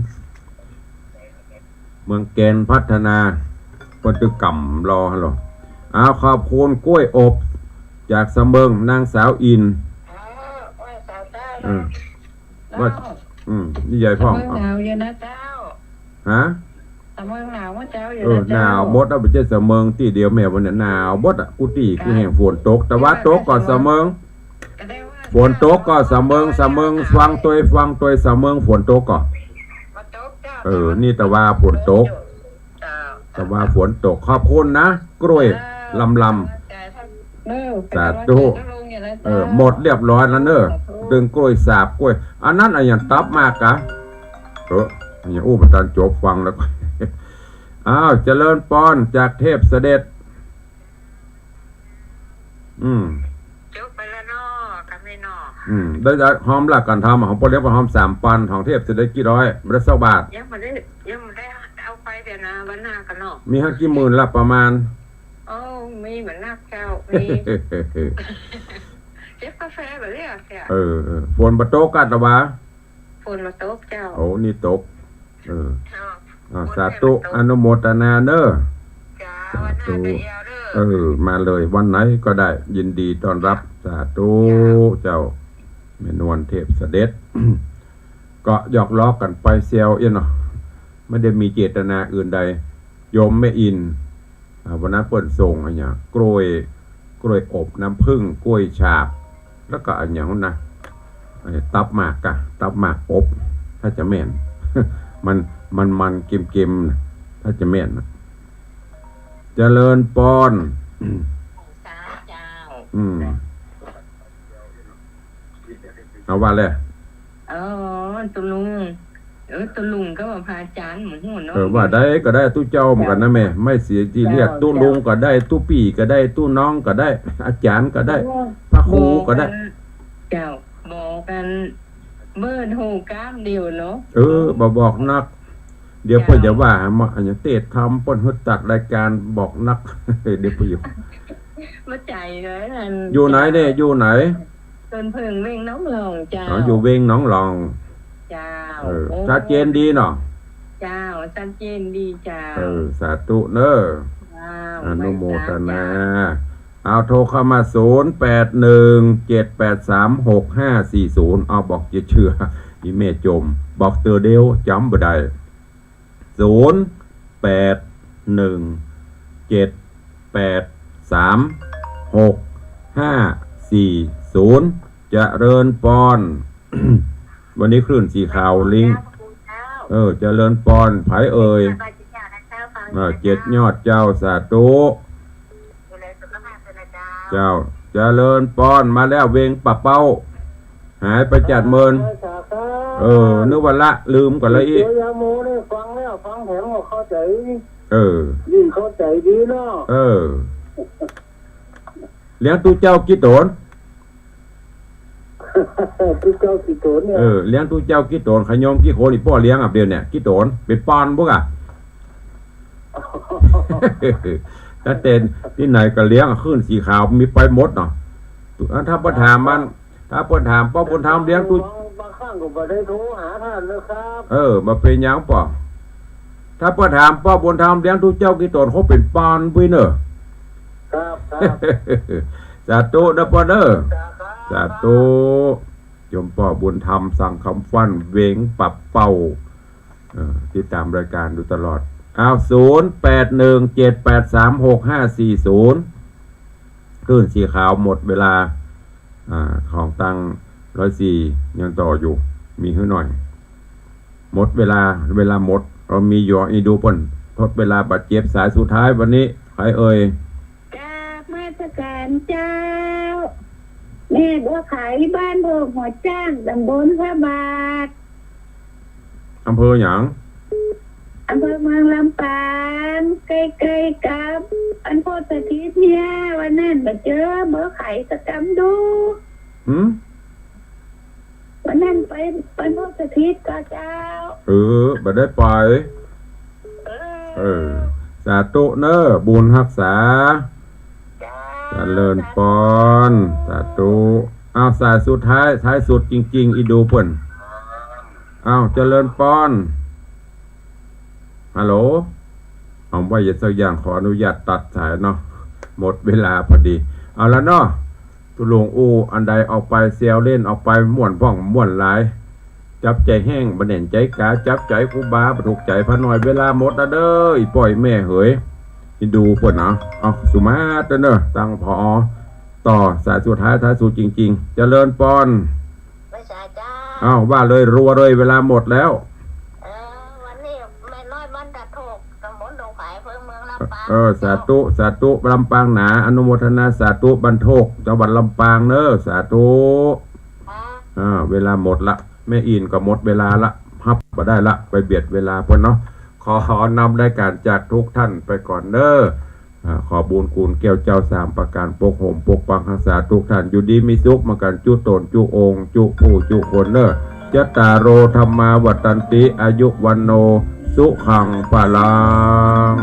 เมืองแก๋นพัฒนา เปิ้นตึกก๋ำรอฮั่นลอ อ้าว ขอบคุณกล้วยอบจากสะเมิง นางสาวอิน อ๋อ กล้วยสาวใต้ เออ ว่า เจ้า อืม นี่ยายพ่อง สะเมิงหนาวอยู่นะเจ้า ฮะ สะเมิงหนาวหมดเจ้าอยู่ เออ นะเจ้า หนาวหมดอะ บ่ใจ้สะเมิงตี้เดียวแม่ วันนี้หนาวหมดอะ กู้ตี้กู้แห่ง ฝนตก ตะวันตกก็สะเมิง ก็ได้ว่า ฝนตกก็สะเมิง สะเมิง ฟังตวย ฟังตวย สะเมิง ฝนตกก็ บ่ตกเจ้า เออ นี่ตะวันฝนตก เจ้า ตะวันฝนตก ขอบคุณนะ กล้วย เออ ลำลำ เออ สาธุ เออ หมดเรียบร้อยแล้วเนอะ สาธุ ตึงกล้วยสาบกล้วย อันนั้นอะหยังตับหมากกะ เออ อันหยังอู้บ่ตันจบฟังแล้ว อ้าว เจริญปอนจากเทพเสด็จ อืม จบไปแล้วเนาะ กะแม่เนาะ อืม ได้ ได้ฮอมละก๋านทำอะ ของป้อเลี้ยงป้อฮอมสามปัน ของเทพเสด็จกี่ร้อย บ่ได้สักบาท ยังบ่ได้ ยังบ่ได้เอาไปเดี๋ยวนะ วันหน้ากั๋นเนาะ มีหั้นกี่หมื่นละประมาณ โอ้ มีบ่นักเจ้า มี เก็บกาแฟบ่เลี้ยงเสีย เออ เออ ฝนบ่ตกกะตะวา ฝนบ่ตกเจ้า โอ้ นี่ตก เออ เจ้า อ่า ฝน สาธุ บ่ตก อนุโมทนาเนอะ จ้า สาธุ วันหน้าก็เอี่ยวเด้อ เออ มาเลย วันไหนก็ได้ ยินดีต้อนรับ สาธุ เจ้า เจ้า แม่นวลเทพเสด็จ ก็หยอกล้อกั๋นไปแซวเอี้ยเนาะ ไม่ได้มีเจตนาอื่นใด โยมแม่อิน อ่า วันนั้นเปิ้นส่งอะหยัง กล้วย กล้วยอบน้ำผึ้ง กล้วยฉาบ แล้วก็อะหยังนะ ไอ้ตับหมากกะ ตับหมากอบ ถ้าจะแม่น มัน มันๆ เค็มๆ นะ ถ้าจะแม่นนะ เจริญปอน สาเจ้า อืม เอาว่าแหละ อ๋อ ตุ๊ลุง เออ ตุ๊ลุงก็ว่าพระอาจ๋ารย์ หมู่ฮู้เนาะ เออ ว่าได้ก็ได้ ตุ๊เจ้าเหมือนกั๋นนะแม่ ไม่เสียซีเรียส เจ้า ตุ๊ลุงก็ได้ ตุ๊ปี้ก็ได้ ตุ๊น้องก็ได้ อาจ๋ารย์ก็ได้ โอ้ พระครูก็ได้ บอกกั๋น เจ้า บอกกั๋น เบิดฮู้กามเดียวเนาะ เออ บ่บอกนัก เดี๋ยวเปิ้นจะว่าหามาอันเนี้ยเต้ทำเปิ้นหื้อตัดรายก๋านบอกนัก เดี๋ยวไปอยู่ บ่ใจ้เลยอัน อยู่ไหนเนี่ย อยู่ไหน เปิ้นเพิ่งเวียงหนองหล่องเจ้า อ๋อ อยู่เวียงหนองหล่อง เจ้า เออ โอ้ ชัดเจนดีเนาะ เจ้า ชัดเจนดีเจ้า เออ สาธุเน้อ เจ้า อนุโมทนา ไหว้สาเจ้า เอาโทรเข้ามา ศูนย์แปดหนึ่งเจ็ดแปดสามหกห้าสี่ศูนย์ เอาบอกจะเจื้อ อีแม่จม บอกเตื้อเดียวจ๋ำบ่ได้ ศูนย์แปดหนึ่งเจ็ดแปดสามหกห้าสี่ศูนย์ เจริญปอน วันนี้คลื่นสีขาวลิงก์ เออ เจริญปอน ใผเอ่ย เออ เจ็ดยอดเจ้า สาธุ เจ้า เจริญปอน มาแล้ว เวียงป่าเป้า หายไปจากเมิน เออ นึกว่าละลืมก่อนละอี้ เดี๋ยวยาโมเนี่ยฟังแล้วฟังแถมก็เข้าใจ๋ เออ ยิ่งเข้าใจ๋ดีเนาะ เออ เลี้ยงตุ๊เจ้ากี่ต๋น ตุ๊เจ้ากี่ต๋นเนี่ย เออ เลี้ยงตุ๊เจ้ากี่ต๋น ขะโยมกี่คน อี่ป้อเลี้ยงอ่ะ เดี๋ยวเนี่ย กี่ต๋น เป๋นปอนปุ๊กอ่ะ ตั้งแต่ตี้ไหนก็เลี้ยงอ่ะ คลื่นสีขาวมีไปหมดเนาะ ถ้าเปิ้นถามมัน ถ้าเปิ้นถามป้อบุญธรรมเลี้ยงตุ๊ บาง บางครั้งก็บ่ได้โทรหาต้านนะครับ เออ บ่เป๋นหยังป้อ ถ้าเปิ้นถามป้อบุญธรรมเลี้ยงตุ๊เจ้ากี่ต๋น เขาเป๋นปอนปุ้ยเน่อ ครับ ครับ สาธุเน้อป้อเน้อ ครับ สาธุ โยมป้อบุญธรรม สังคำฟั่น เวียงป่าเป้า เอ่อ ติดต๋ามรายก๋านอยู่ตลอด อ้าว ศูนย์แปดหนึ่งเจ็ดแปดสามหกห้าสี่ศูนย์ คลื่นสีขาวหมดเวลา อ่า ของตังร้อยสี่ยังต่ออยู่ มีหื้อหน่อย หมดเวลา เวลาหมด เฮามีอยู่ อีดูเปิ้น ทดเวลาบาดเจ็บ สายสุดท้ายวันนี้ ใผเอ่ย กราบนมัสก๋านเจ้า แม่บัวไข บ้านโพกหัวจ๊าง ต๋ำบลพระบาท อำเภอหยัง อำเภอเมืองลำปาง ใก้ๆ กับบ้านโพธิ์สถิตเนี่ย วันนั้นบ่เจอบัวไขสักกำดู หืม วันนั้นไปบ้านโพธิ์สถิตก่อเจ้า เออ บ่ได้ไป เออ เออ สาธุเน้อ บุญฮักษา เจ้า เจริญปอน สาธุ สาธุ อ้าว สายสุดท้าย ท้ายสุดจริงๆ อีดูเปิ้น อ้าว เจริญปอน ฮัลโหล เอาไว้อย่าสักอย่าง ขออนุญาตตัดสายเนาะ หมดเวลาพอดี เอาละเนาะ ตุ๊ลุงอู้อันใดออกไปแซวเล่นออกไปม่วนพ่องม่วนหลาย จับใจ๋แห้งบ่แน่นใจ๋กา จับใจ๋ครูบาบ่ถูกใจ๋พระหน่อย เวลาหมดละเด้อ อี่ป้ออี่แม่เหย อีดูเปิ้นเนาะ เอาสุมาเตอร์เนอะ ตัง ผอ ต่อ สายสุดท้าย ท้ายสุดจริงๆ เจริญปอน ไหว้สาเจ้า อ้าว ว่าเลย รัวเลย เวลาหมดแล้ว เออ วันนี้แม่น้อยบ้านตาโทก ต๋ำบลดงไผ่ อำเภอเมืองลำปาง เออ สาธุ สาธุ ลำปางหนา อนุโมทนาสาธุ บ้านโทก จังหวัดลำปางเน้อ สาธุ ค่ะ อ่า เวลาหมดละ แม่อินก็หมดเวลาละ ฮับบ่ได้ละ ไปเบียดเวลาเปิ้นเนาะ ขอนำรายก๋านจากทุกท่านไปก่อนเน้อ อ่า ขอบุญคุณแก้วเจ้าสามประก๋าน ปกโฮมปกปักฮักษาทุกท่าน อยู่ดีมีสุข มากั๋นจุ๊ต๋นจุ๊องค์จุ๊ผู้จุ๊คนเน้อ จัตตาโร ธัมมา วัฑฒันติ อายุ วัณโณ สุขัง พลัง